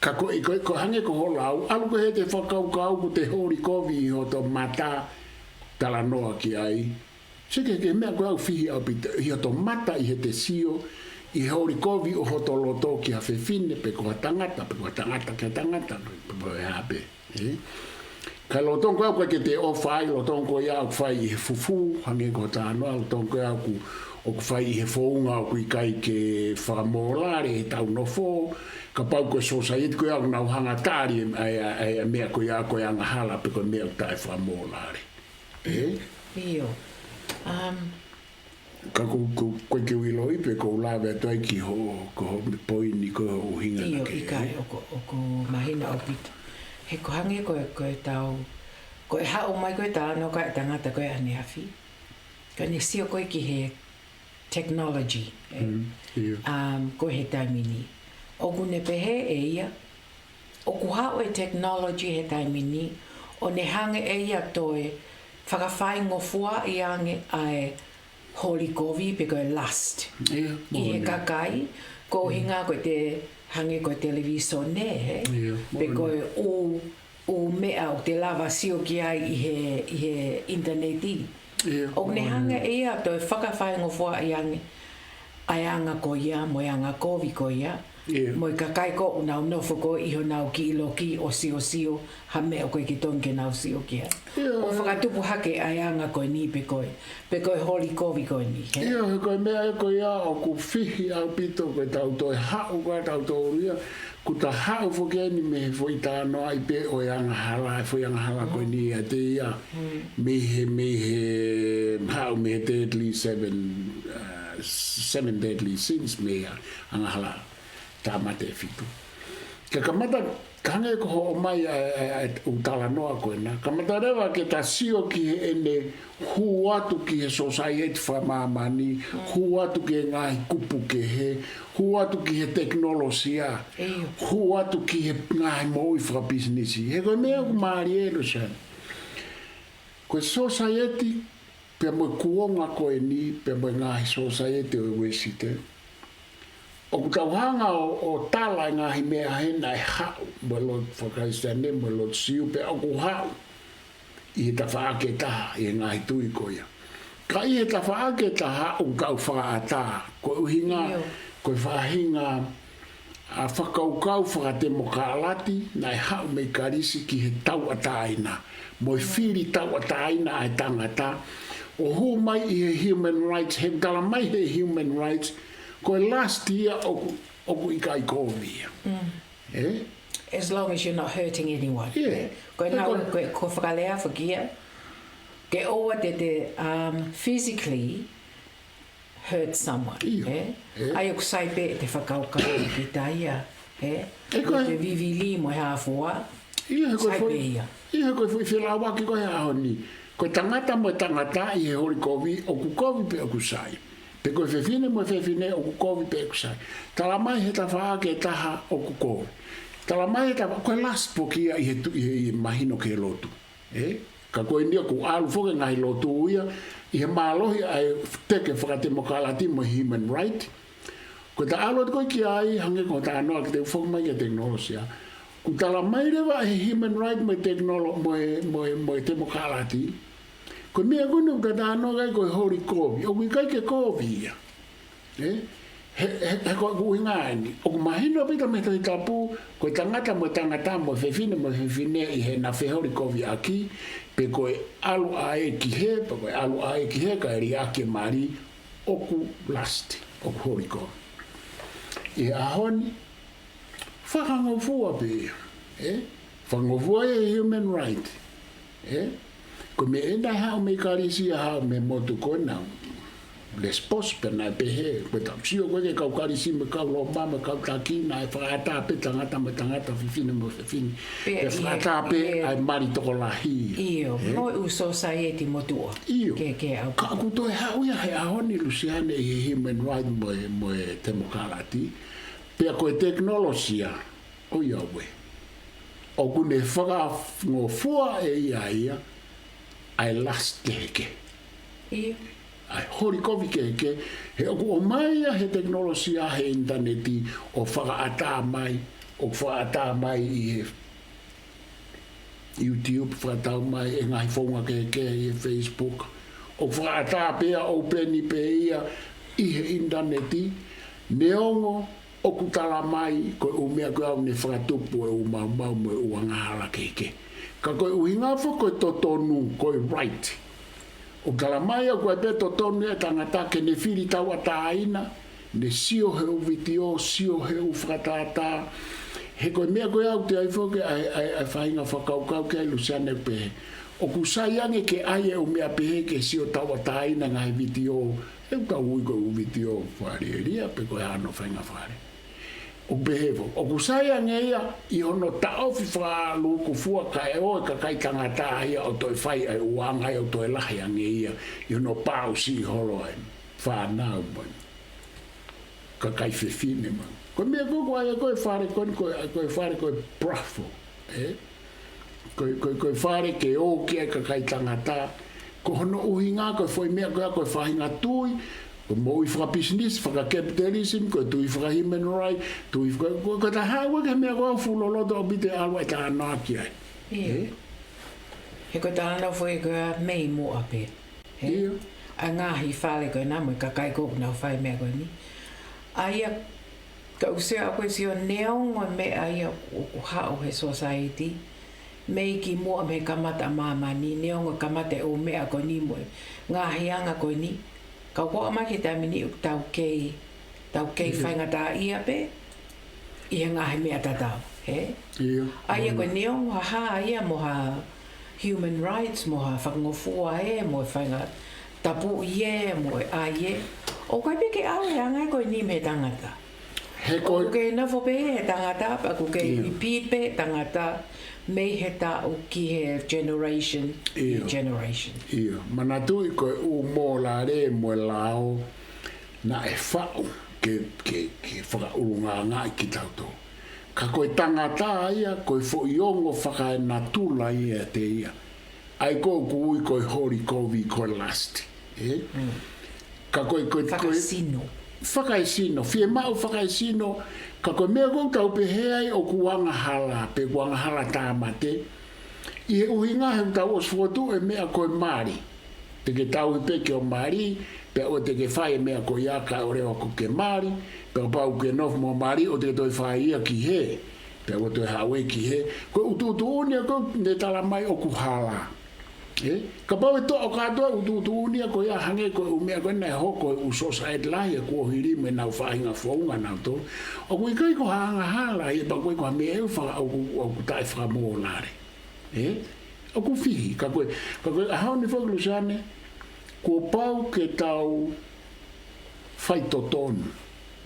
Ka ko e, ko e, ko e hangē ko hoʻo lau, ʻalu ko ē heʻete fakakaukau ko ʻete holi kovi ʻi hoto mata, talanoa ki ai. Sio ki he, ki he meʻa ko ē ʻoku fihi ʻaupito, ʻi hoto mata ʻi heʻete sio, ʻi he holi kovi ʻo hoto loto ki ha fefine, pe ko ha tangata, pe ko ha tangata ki ha tangata, pe, pe ko e hā pē. Ē? Ka lolotonga ko ē ʻoku ʻikai ke te ʻofa ai, lolotonga ko ia ʻoku fai ʻi he fufū, hangē ko e talanoa, lolotonga ko ia ʻoku, ʻoku fai ʻi he founga ʻoku ʻikai ke fakamōlale ʻetau nofo, kapau ko e society ko ia ʻoku nau hanga tali e, ʻa e, ʻa e, ʻa e meʻa ko ia ko e angahala pe ko e meʻa ʻoku taʻefakamōlale. Ē? ʻIo. Um, Ka ko, ko, ko e ke u ʻiloʻi pē ʻoku ou lave atu ai ki hoʻo, ko hoʻo poini ko hoʻo ʻuhinga ʻio, naʻe ʻikai, ʻoku, ʻoku mahino ʻaupito. He ko e hangē ko e, ko e tau, ko e haʻu mai ko ē talanoa ko ē ʻa e tangata ko ē ʻaneafi. Ka ne sio ko ē ki he technology, ē? Mm, ʻio. Um, ko ē he taimi ni. ʻOku ne pehē ʻe ia, ʻOku haʻu e technology he taimi ni, ʻo ne hanga ʻe ia ʻo toe fakafaingofuaʻi ange ʻa e holi kovi pe ko e lust ʻi he kakai, ko e ʻuhinga ko e te hangē ko e televīsone, he? Pe ko e ʻū, ʻū meʻa ʻoku te lava sio ki ai ʻi he, ʻi he ʻinitaneti. ʻOku ne hanga ʻe ia ʻo toe fakafaingofuaʻi ange ʻa e anga ko ia, mo e anga kovi ko ia, mo e kakai ko ē ʻoku nau nofo ko ē ʻi honau kiʻi loki ʻo siosio ha meʻa ʻoku ʻikai ke tonu ke nau sio ki ai. ʻO fakatupu hake ʻa e anga ko eni pe ko e, pe ko e holi kovi ko eni, he? ʻIo, he ko e meʻa ē ko ia ʻoku fihi ʻaupito ko e tau toe haʻu ka tau toe ria, kuo ta haʻu foki eni mei he foʻi tānoaʻi pē ʻo e angahala, e foʻi angahala ko eni ʻiate ia. Mei he, mei he, haʻu mei he deadly seven, uh, seven deadly sins mei he angahala. Tāmate ʻe fitu. Ka kamata, ka hangē ko hoʻo ʻomai ʻa e, ʻa e, ʻa e ʻū talanoa ko ena. Kamata leva ke ta sio ki heʻene hū atu ki he sōsaieti fakamāmani, hū atu ki he ngaahi kupu kehe, hū atu ki he tekinolosia, hū atu ki he ngaahi moʻui fakapisinisi. He ko e meʻa ʻoku mālie ʻe Luseane. Ko e sōsaieti, pea mo e kuonga ko eni, pea mo e ngaahi sōsaieti ʻo e Uēsite. ʻOku tau hanga ʻo, ʻo tala e ngaahi meʻa hena ʻe haʻu, mo e lotu faka-Kalisitiane, mo e lotu Siu, pea ʻoku haʻu ʻi he tafaʻaki ʻe taha, ʻi he ngaahi tui ko ia. Ka ʻi he tafaʻaki ʻe taha, ʻoku tau fakaʻatā, ko e ʻuhinga, ko e faʻahinga ʻa e fakakaukau fakatemokālati, naʻe haʻu mei Kalisi ki he tauʻatāina, mo e fili tauʻatāina ʻa e tangata, ʻo hū mai ʻi he human rights, he tala mai he human rights, ko e lust ia ʻoku, ʻoku ʻikai kovi ia. ʻE? As long as you're not hurting anyone. Ko e nau, ko e, ko e fakalea foki ia, ke ʻoua te te, um, physically hurt someone, ʻe? ʻAi ʻoku sai pē ʻete fakakaukau ki taia, ʻe? Ko e te vivili mo e hā fua, ʻio, he ko e sai pē ia. ʻIo, he ko e foʻi felāveʻi ko e ʻaho ni. Ko e tangata mo e tangata ʻi he holi kovi, ʻoku kovi pe ʻoku sai. Pe ko e fefine mo e fefine ʻoku kovi pe ʻoku sai. Tala mai he tafaʻaki ʻe taha ʻoku kovi. Tala mai he tafa, ko e lust foki ia ʻi he tu-, ʻi he, ʻi he mahino ki he lotu. ʻE? Ka ko eni ʻoku ʻalu foki ngaahi lotu ia, ʻi he mālohi ʻa e teke fakatemokālati mo e human right. Ko e ta ʻalu atu ko ē ki ai, hangē ko e ta noa ki te foki mai ki he tekinolosia. ʻOku tala mai leva he human right mo e tekinolo-, mo e, mo e, mo e temokālati. Ko e meʻa ko eni ʻoku ta noa ki ai ko e holi kovi. ʻOku ʻikai ke kovi ia. ʻE? He, he, he ko e ʻuhinga eni. ʻOku mahino pē mei he Tohi Tapu, ko e tangata mo e tangata mo e fefine mo e fefine ʻi heʻena feholi koviʻaki, pe ko e ʻalu ʻa ē ki hē, pe ko e ʻalu ʻa ē ki hē, kae liʻaki e mali, ʻoku lust, ʻoku holi kovi. ʻI he ʻaho ni, fakangofua pē ia, ʻe? Fakangofua ia he human right, ʻe? Ko e meʻa ē naʻe haʻu mei Kalisi ʻa haʻu mei he motu ko ena, Lesipasi pē naʻe pehē, ko e tau sio ko ē ki he kau Kalisi mo e kau Loma mo e kau taki naʻe fakaʻatā pē tangata mo e tangata, fefine mo e fefine. Pea fakaʻatā pē ʻa e mali tokolahi. ʻIo, mo e ʻū sōsaieti motuʻa. ʻIo. Ke, ke au. Ka ʻoku toe haʻu ia he ʻaho ni Luseane ʻi he human right mo e, mo e temokālati. Pea ko e tekinolosia, ʻoiauē. ʻOku ne fakangofua ʻe ia ia, ʻa e lust kehekehe. ʻIo. ʻA e holi kovi kehekehe, he ʻoku ʻomai ia he tekinolosia he ʻinitaneti ʻo fakaʻatā mai, ʻo fakaʻatā mai ʻi he YouTube, fakaʻatā mai e ngaahi founga kehekehe ʻi he Facebook. ʻO fakaʻatā pē ia, ʻo open pē ia ʻi he ʻinitaneti, neongo ʻoku tala mai ko e ʻū meʻa ko ia ʻoku ne fakatupu e ʻū maumau mo e ʻū angahala kehekehe. Ka ko e ʻuhinga foki ko e totonu, ko e right. ʻOku tala mai ʻoku ʻai pē totonu e tangata ke ne fili tauʻatāina, ne sio he ʻū vitiō, sio he ʻū fakatātā. He ko e meʻa ko ia ʻoku te ʻai foki ʻa e, ʻa e, ʻa e faʻahinga fakakaukau ki ai Luseane pehē. ʻOku sai ange ke ʻai e ʻū meʻa pehē ke sio tauʻatāina ngaahi vitiō. ʻE ʻoku tau ui ko e ʻū vitiō fakalielia, pe ko e hano faʻahinga fale. ʻOku pehē foki. ʻOku sai ange ia ʻi hono taʻofi fakalūkufua kae ʻoua e kakai tangata ia ʻo toe fai ʻa e ʻū anga ia ʻo toe lahi ange ia ʻi hono pausi holo ʻa e fānau mo e kakai fefine mo e Ko e meʻa ko ē ʻoku ʻi ai ko ē fale ko eni, ko e, ko e fale ko e brothel, ē? Ko e, ko e, ko e fale ke ō ki ai e kakai tangata. Ko hono ʻuhinga ko e foʻi meʻa ko ia ko e faʻahinga tui, ko e moʻui fakapisinisi, fakakapitalism, ko e tui fakahuman right, tui faka-, ko, ko e taha ua ke meʻa ko ē ʻoku fuʻu loloto ʻaupito e ʻalu ʻa e talanoa ki ai. ʻIo. Ē? He ko e talanoa foʻi ko ia mei muʻa pē. Ē? ʻIo. ʻA e ngaahi fale ko ena mo e kakai ko ē ʻoku nau fai e meʻa ko eni. ʻA ia ka u sio ʻaku e sio neongo e meʻa ia ʻoku, ʻoku haʻu he society, mei kimuʻa mei he kamata ʻa māmani, neongo e kamata e ʻū meʻa ko eni mo e ngaahi anga ko eni. Ka ʻoku ʻomai ki he taimi ni ʻoku tau kei, tau kei faingataʻaʻia pē ʻi he ngaahi meʻa tatau, ē? ʻIo. ʻA ia ko e neongo ha hā ia mo ha human rights, mo ha fakangofua ē, mo e faʻahinga tapuʻi ē, mo e ʻai ē. ʻOku ʻikai pē ke ʻalu e anga ia ko eni mei he tangata. He ko ʻoku kei nofo pē he tangata, pea ʻoku kei repeat pē tangata, mei he taʻu ki he generation, ki he generation. ʻIo, manatuʻi ko e ʻū mōlale mo e lao naʻe faʻu ke, ke, ke fakaʻulungaanga ʻi kitautolu. Ka ko e tangata ia, ko e foʻi ongo fakaenatula ia ʻiate ia. ʻA ia ko ē ʻoku ui ko e holi kovi, ko e lust. Ē? Ka ko e, ko e, ko e fakaesino. Fakaesino, fiemaʻu fakaesino, ka ko e meʻa ko ē ʻoku tau pehē ai ʻoku angahala, pe ʻoku angahala tāmate. ʻI he ʻuhinga he ʻoku tau ʻosi fokotuʻu e meʻa ko e mali. Te ke tauhi pē ke ʻo mali, pea ʻoua te ke fai e meʻa ko ia kae ʻoua leva kuo ke mali, pea kapau ʻoku ke nofo mo mali, ʻoua te ke toe fai ia ki hē, pea ʻoua toe haʻu ki hē. Ko e ʻutuʻutuʻuni ia ko ē ne tala mai ʻoku hala. Ē? Kapau ʻe toʻo kātoa e ʻutuʻutuʻuni ia ko ia hangē ko e ʻū meʻa ko ē naʻe hoko he ʻū society lahi ʻi he kuohili mo ʻenau faʻahinga founga nautolu. ʻOku ʻikai ko ha angahala ia pea ʻoku ʻikai ko ha meʻa ʻe faka-, ʻoku, ʻoku taʻefakamōlale. Ē? ʻOku fihi, ka ko e, ka ko e ʻaho ni foki Luseane, kuo pau ke tau faitotonu.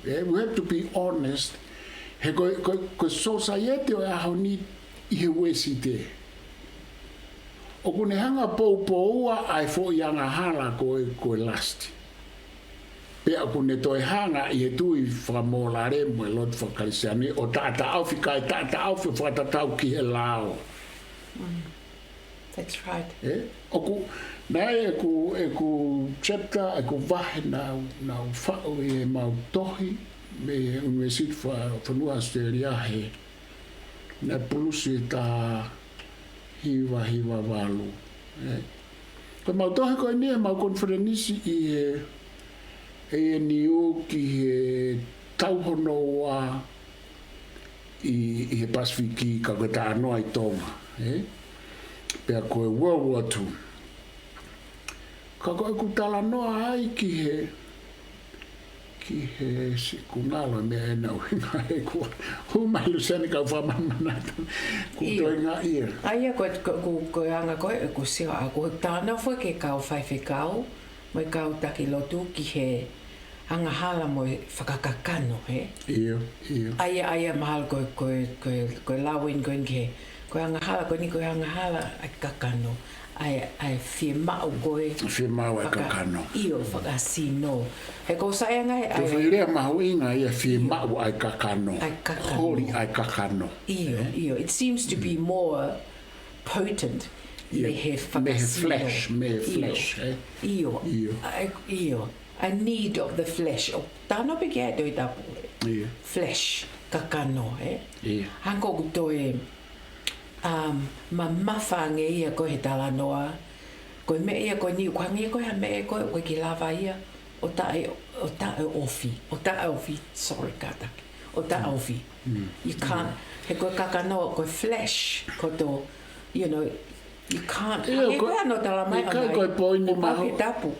Ē, we have to be honest. He ko e, ko e, ko e society ʻo e ʻaho ni ʻi he Uēsite, ʻoku ne hanga ʻo poupoua ʻa e foʻi angahala ko e, ko e lust. Pea ʻoku ne toe hanga ʻi he tui fakamōlale mo e lotu fakakalisitiane ʻo taʻataʻofi, kae taʻataʻofi ʻo fakatatau ki he lao. Mm. That's right. Ē? ʻOku, naʻe ʻeku, ʻeku chapter, ʻeku vahe naʻa ku, naʻa ku faʻu ʻi heʻemau tohi mei he University fa-, Fonua ʻAositelēlia he, naʻe pulusi he taha hiva hiva valu. Ē? Ko ʻemau tohi ko eni heʻemau konifelenisi ʻi he A N U ki he tau hono ua ʻi, ʻi he Pasifiki, ka ko e talanoa ʻi Tonga, ē? Pea ko e World War Two. Ka ko ʻeku talanoa ai ki he, ki he si-, ʻoku ngalo e meʻa ena ʻuhinga he kuo hū mai Luseane kau fakamanamanatu. Kuo toe ngā ia. ʻA ia ko, ko, ko, ko e anga ko ē ʻeku sio ʻaku, talanoa foki ki he kau faifekau mo e kau taki lotu ki he angahala mo e fakakakano, ē? ʻIo, ʻio. ʻA ia, ʻa ia mahalo ko e, ko e, ko e, ko e lau eni ko eni ki he, ko e angahala ko eni, ko e angahala ʻa e kakano, ʻa e, ʻa e fiemaʻu ko ē. Fiemaʻu ʻa e faka-, kakano. ʻIo, fakaesino. He ʻoku sai ange ʻa e, ʻa e foʻi lea mahuʻinga ia, fiemaʻu ʻa e kakano. ʻA e kakano. Holi ʻa e kakano. ʻIo, ʻio. It seems to be more potent mei he fakaesino. Mei he flesh, mei he flesh, ē? ʻIo. ʻIo. ʻA e, ʻio. A need of the flesh. ʻOku talanoa pē ki ai e Tohi Tapu, ē? ʻIo. Flesh, kakano, ē? ʻIo. Hangē ʻoku toe, um, mamafa ange ia ko ē he talanoa. Ko e meʻa ia ko eni, ʻoku hangē ia ko ē ha meʻa ko ē ʻoku ʻikai ke lava ia ʻo taʻe, ʻo taʻeʻofi, ʻo taʻeʻofi, sorry, kātaki. ʻO taʻeʻofi. Mm. You can't, he ko e kakano, ko e flesh, ko e tō, you know, you can't. ʻIo, hangē ko ē ʻoku tala mai ʻoku ʻikai ko e poini mahuʻinga. Tohi Tapu.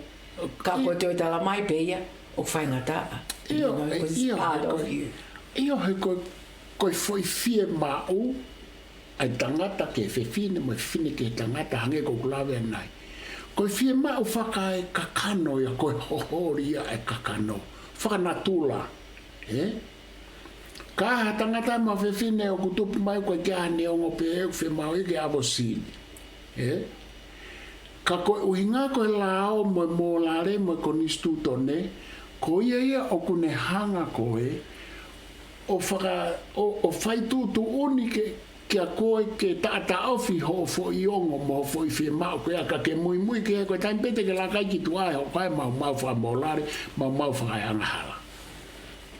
Ka ko e toe tala mai pē ia ʻoku faingataʻa. ʻIo, you know, because it's part of you. ʻIo, he ko e, ko e foʻi fiemaʻu ʻa e tangata ki he fefine mo e fefine ki he tangata hangē ko ʻeku lave ʻanenai. Ko e fiemaʻu fakaekakano ia, ko e holi ia ʻa e kakano. Fakanatula. Ē? Ka ha tangata mo ha fefine ʻoku tupu mai ko e ʻikai ke ʻi ai haʻane ongo pehē ʻoku fiemaʻu ia ke ʻave ʻo sili. Ē? Ka ko e ʻuhinga ko e lao mo e mōlale mo e konisitūtone, ko ia ia ʻoku ne hanga ko ē ʻo faka-, ʻo, ʻo fai tuʻutuʻuni ke, kia koe ke taʻataʻofi hoʻo foʻi ongo mo hoʻo foʻi fiemaʻu ko ia, ka ke muimui ki he ko e taimi pē te ke laka ai ki tuʻa he hoʻo kai maumau fakamōlale, maumau fakaeangahala.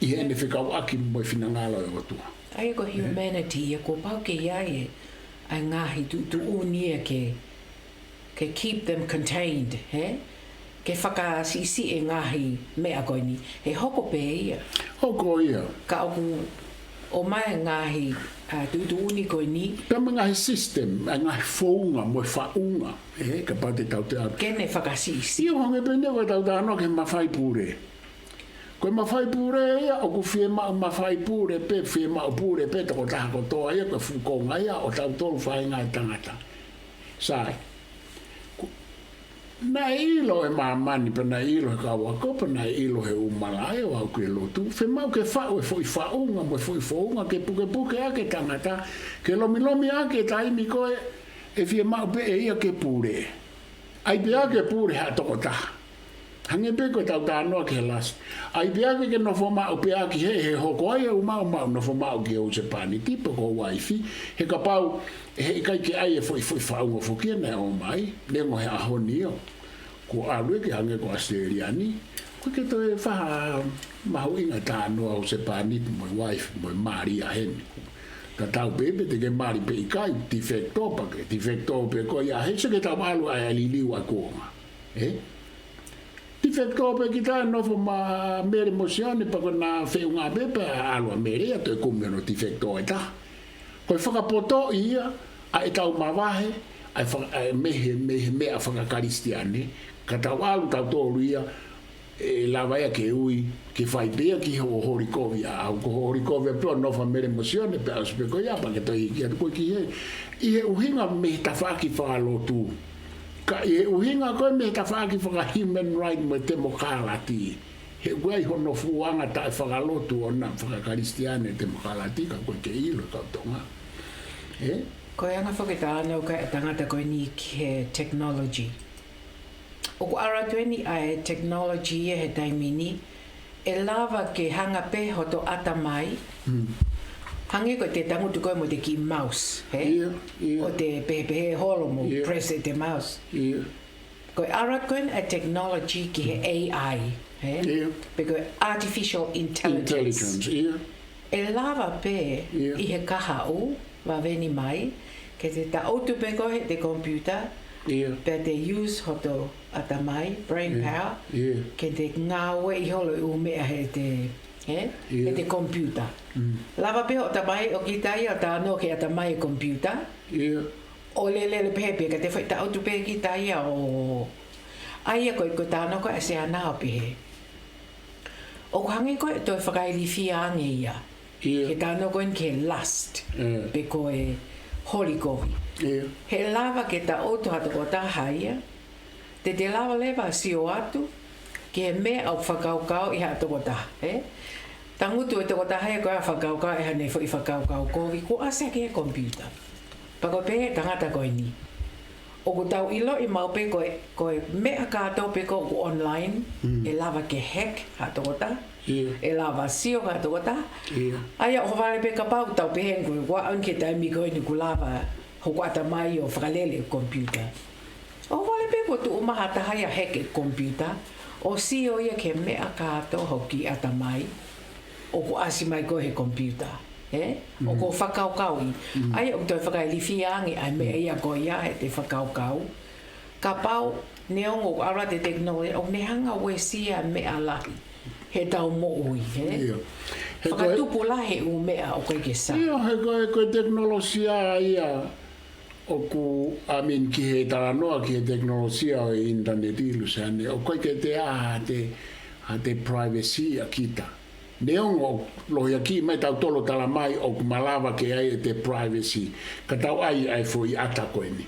ʻI heʻene fekauʻaki mo e finangalo ʻo e ʻOtua. ʻA ia ko e humanity ia kuo pau ke ʻi ai e, ʻa e ngaahi tuʻutuʻuni ia ke, ke keep them contained, he? Ke fakasiʻisiʻi e ngaahi meʻa ko eni. He hoko pē ia. Hoko ia. Ka ʻoku ʻomai e ngaahi, ʻa, tuʻutuʻuni ko eni. Pea mo e ngaahi system, ʻa e ngaahi founga, mo e faʻunga, he? Kapau te tau te atu. Ke ne fakasiʻisiʻi. Ia hangē pē ʻeni ko e tau talanoa ki he mafai pule. Ko e mafai pule ia, ʻoku fiemaʻu mafai pule pē, fiemaʻu pule pē, tokotaha kotoa ia, ko e fuʻu konga ia, ʻo tautolu faʻahinga e tangata. Sai. Ko, naʻe ʻilo ʻe māmani, pea naʻe ʻilo ʻe he kau ako, pea naʻe ʻilo ʻe he umalae ʻo aʻu ki he lotu. Fiemaʻu ke faʻu e foʻi faʻunga, mo e foʻi founga, ke pukepuke ʻaki e tangata, ke lomilomi ʻaki e taimi ko ē, ʻe fiemaʻu pē ʻe ia ke pule. ʻAi pē ʻa ke pule ha tokotaha. Hangē pē ko e tau talanoa ki he last. ʻAi pē ʻa ke ke nofo maʻu pē ʻaki he, he hoko ai e ʻū maumau, nofo maʻu ki he husepāniti pe ko e uaifi. He kapau, he ʻikai ke ʻai e foʻi, foʻi faʻunga foki ia naʻe ʻomai, neongo he ʻaho ni ʻoku ʻalu ia ke hangē ko ʻAositelēlia ni. ʻOku ʻikai ke toe faʻa mahuʻinga e talanoa husepāniti mo e uaifi mo e mali ʻa heni. Ka tau pehē pē te ke mali pe ʻikai, de facto pē ke, de facto pē ko ia, he sio ke tau ʻalu ʻa e liliu ʻa e kuonga. Ē? De facto pē kita, nofo mai Mele mo Sione, pea ko ʻena feʻunga pē pea ʻalu ʻa Mele ia, toe kumi hono de facto ʻe taha. Ko e fakapotoʻi ia ʻa e tau mavahe, ʻa e faka-, ʻa e mei he, mei he meʻa fakakalisitiane, ka tau ʻalu tautolu ia, ʻe lava ia ke ui, ke fai pē ia ki hoʻo holi kovi ʻaʻau, ko hoʻo holi kovi pē ʻo nofo ʻa Mele mo Sione, pea ʻosi pē ko ia, pea ke toe hiki atu koe ki hē. ʻI he ʻuhinga mei he tafaʻaki fakalotu. Ka ʻi he ʻuhinga ko ē mei he tafaʻaki faka-human right mo e temokalati. He ʻoku ʻi ai hono fuʻu anga taʻefakalotu ʻona fakakalisitiane temokalati ka ʻoku ʻikai ke ʻilo ʻe he kau Tonga. Ē? Ko e anga foki e talanoa ko ē ʻa e tangata ko eni ki he technology. ʻOku ʻalu atu eni ʻa e technology ia he taimi ni, ʻe lava ke hanga pē hoto ʻatamai. Mm. Hangē ko e te tangutu ko ē mo e te kiʻi mouse, he? Ia, ia. ʻO te pehepehē holo mo Ia. press e te mouse. Ia. Ko e ʻalu atu ko eni ʻa e technology ki he A I, he? Ia. Pe ko e artificial intelligence. Intelligence, ia. ʻE lava pē Ia. ʻi he kahaʻu, vave ni mai, ke te taʻutu pē koe he te computer, Ia. pea te use hoto ʻatamai, brain Ia. power, Ia. ke te ngāueʻi holo e ʻū meʻa he te, he? Ia. he te computer. Mm. Lava pē hoʻo ʻatamai ʻo kita ia ʻo talanoa ki he ʻatamai e computer. Ia. ʻO lele pē pē, ka te fai taʻutu pē kita ia ʻo, ʻa ia ko e, ko e talanoa ko ē ʻa Siana ʻo pehē. ʻOku hangē ko e toe fakailifia ange ia. Ia. He talanoa ko eni ki he lust. Ia. Pe ko e holi kovi. Ia. He lava ke taʻutu ha tokotaha ia. Te te lava leva sio atu ki he meʻa ʻoku fakakaukauʻi ha tokotaha, ē? Tangutu e tokotaha ia ko e fakakaukauʻi haʻane foʻi fakakaukau kovi, kuo ʻasi hake he computer. Pea ko e pehē ʻe he tangata ko eni. ʻOku tau ʻiloʻi maʻu pē ko e, ko e meʻa kātoa pē ko ē ʻoku online, Mm. ʻe lava ke hack ha tokotaha, Ia. ʻe lava sio ha tokotaha. Ia. ʻA ia ʻohovale pē kapau tau pehē ko e ʻoku aʻu ki he taimi ko eni ʻoku lava hoku ʻatamai ʻo fakalele e computer. ʻOhovale pē kuo tuʻu mai ha taha ia hack e computer, ʻo sio ia ki he meʻa kātoa hoku kiʻi ʻatamai, ʻoku ʻasi mai ko ē he computer, ē? Mm. ʻOku fakakaukauʻi. Mm. ʻA ia ʻoku toe fakailifia ange ʻa e meʻa Mm. ia ko ia he te fakakaukau. Kapau, neongo ʻoku ʻalu atu e technology, ʻoku ne hanga ʻo uesia meʻa lahi he tau moʻui, ē? Ia. He ko e Fakatupu lahi e ʻū meʻa ʻoku ʻikai ke sai. Ia, he ko e, ko e tekinolosia ia ʻoku, I mean, ki he talanoa ki he tekinolosia ʻo e internet, Luseane, ʻoku ʻikai ke te ʻi ai ha te, ha te privacy ʻa kita. Neongo lohiakiʻi mai tautolu ʻo talamai ʻoku malava ke ʻi ai e te privacy, ka tau ʻai ʻa e foʻi ʻata ko eni.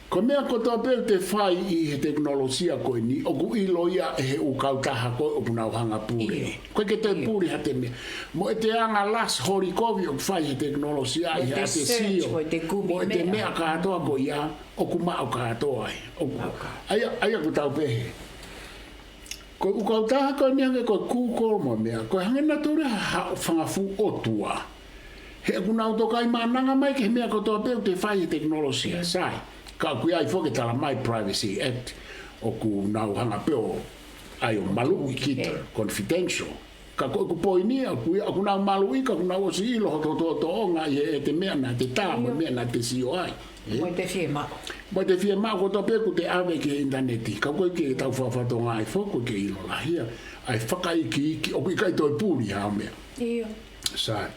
Ko e meʻa kotoa pē ʻoku te fai ʻi he tekinolosia ko eni, ʻoku ʻilo ia ʻe he ʻū kautaha ko ē ʻoku nau hanga pule. ʻIo. ʻOku ʻikai ke toe ʻIo. pule ha te meʻa. Mo e te anga lasi holi kovi ʻoku fai he tekinolosia Mo ʻi he te ʻa te search, sio. mo e te kumi Mo e te meʻa. meʻa kātoa ko ia, ʻoku maʻu kātoa ai. ʻOku, Maʻu kātoa. ʻa ia, ʻa ia ʻoku tau pehē. Ko e ʻū kautaha ko eni hangē ko e Google mo e meʻa, ko e hangē nautolu ia ha, ha fanga fuʻu ʻotua. He ʻoku nau tokaʻi maʻananga mai ki he meʻa kotoa pē ʻoku te fai he tekinolosia. Sai. Ka ʻoku ʻi ai foki e tala mai Privacy Act, ʻoku nau hanga pē ʻo ʻai ʻo maluʻi kita, confidential. Ka ko ʻeku poini ia, ʻoku, ʻoku nau maluʻi, ka ʻoku nau ʻosi ʻilo hoto, hoto, hoto tōʻonga ʻi he, ʻete meʻa naʻa te tā, mo e meʻa naʻa te sio ai. Ē? Mo ʻete fiemaʻu. Mo ʻete fiemaʻu kotoa pē ʻoku te ʻave ki he ʻinitaneti. Ka ko e ke tau fakafatonga ai foki, ko e ke ʻilo lahi ia. ʻA e fakaikiiki, ʻoku ʻikai toe puli ha meʻa. ʻIo. Sai.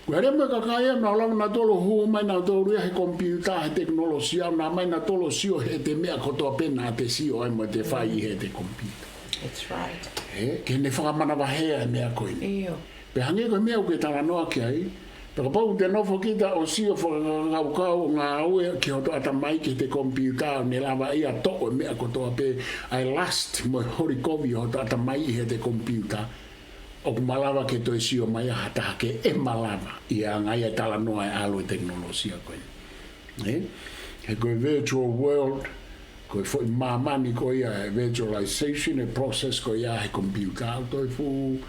Ko e lea mo e kakai ia, nau lava nautolu hū mai nautolu ia he komipiuta, he tekinolosia, nau mai nautolu sio heʻete meʻa kotoa pē naʻa te sio ai mo te fai ʻi heʻete komipiuta. That's right. Ē, ke ne fakamanavahē e meʻa ko eni. ʻIo. Pea hangē ko e meʻa ʻoku ke talanoa ki ai, pea kapau te nofo kita ʻo sio fakakaukau ʻo ngāue ki hoto ʻatamai ki heʻete komipiuta, ʻo ne lava ia toʻo e meʻa kotoa pē, ʻa e lust mo e holi kovi hoto ʻatamai ʻi heʻete komipiuta, ʻoku malava ke toe sio mai ha taha ke ʻe malava. ʻI he anga ia e talanoa e ʻalu e tekinolosia ko ē. Ē? He ko e virtual world, ko e foʻi māmani ko ia e virtualization, e process ko ia he komipiuta, ʻoku toe fuʻu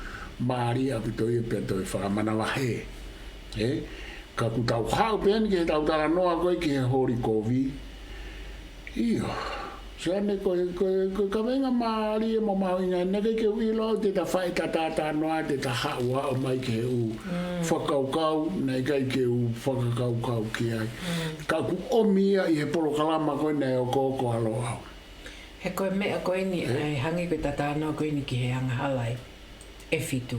mālie ʻaupito ia pea toe fakamanavahē. Ē? Ka ʻoku tau haʻu pē eni ki heʻetau talanoa ko ē ki he holi kovi. ʻIo. Sio ange ko e, ko e, ko e kaveinga mālie mo mahuʻinga, naʻe ʻikai ke u ʻilo au te ta fai ʻeta talanoa, te ta haʻu ʻo aʻu mai ki he ʻū fakakaukau naʻe ʻikai ke u fakakaukau ki ai. Ka ʻoku ʻomi ia ʻi he polokalama ko ē naʻe okooko ʻalu au. He ko e meʻa ko eni, ʻa e hangē ko ʻeta talanoa ko eni ki he angahala ʻe fitu.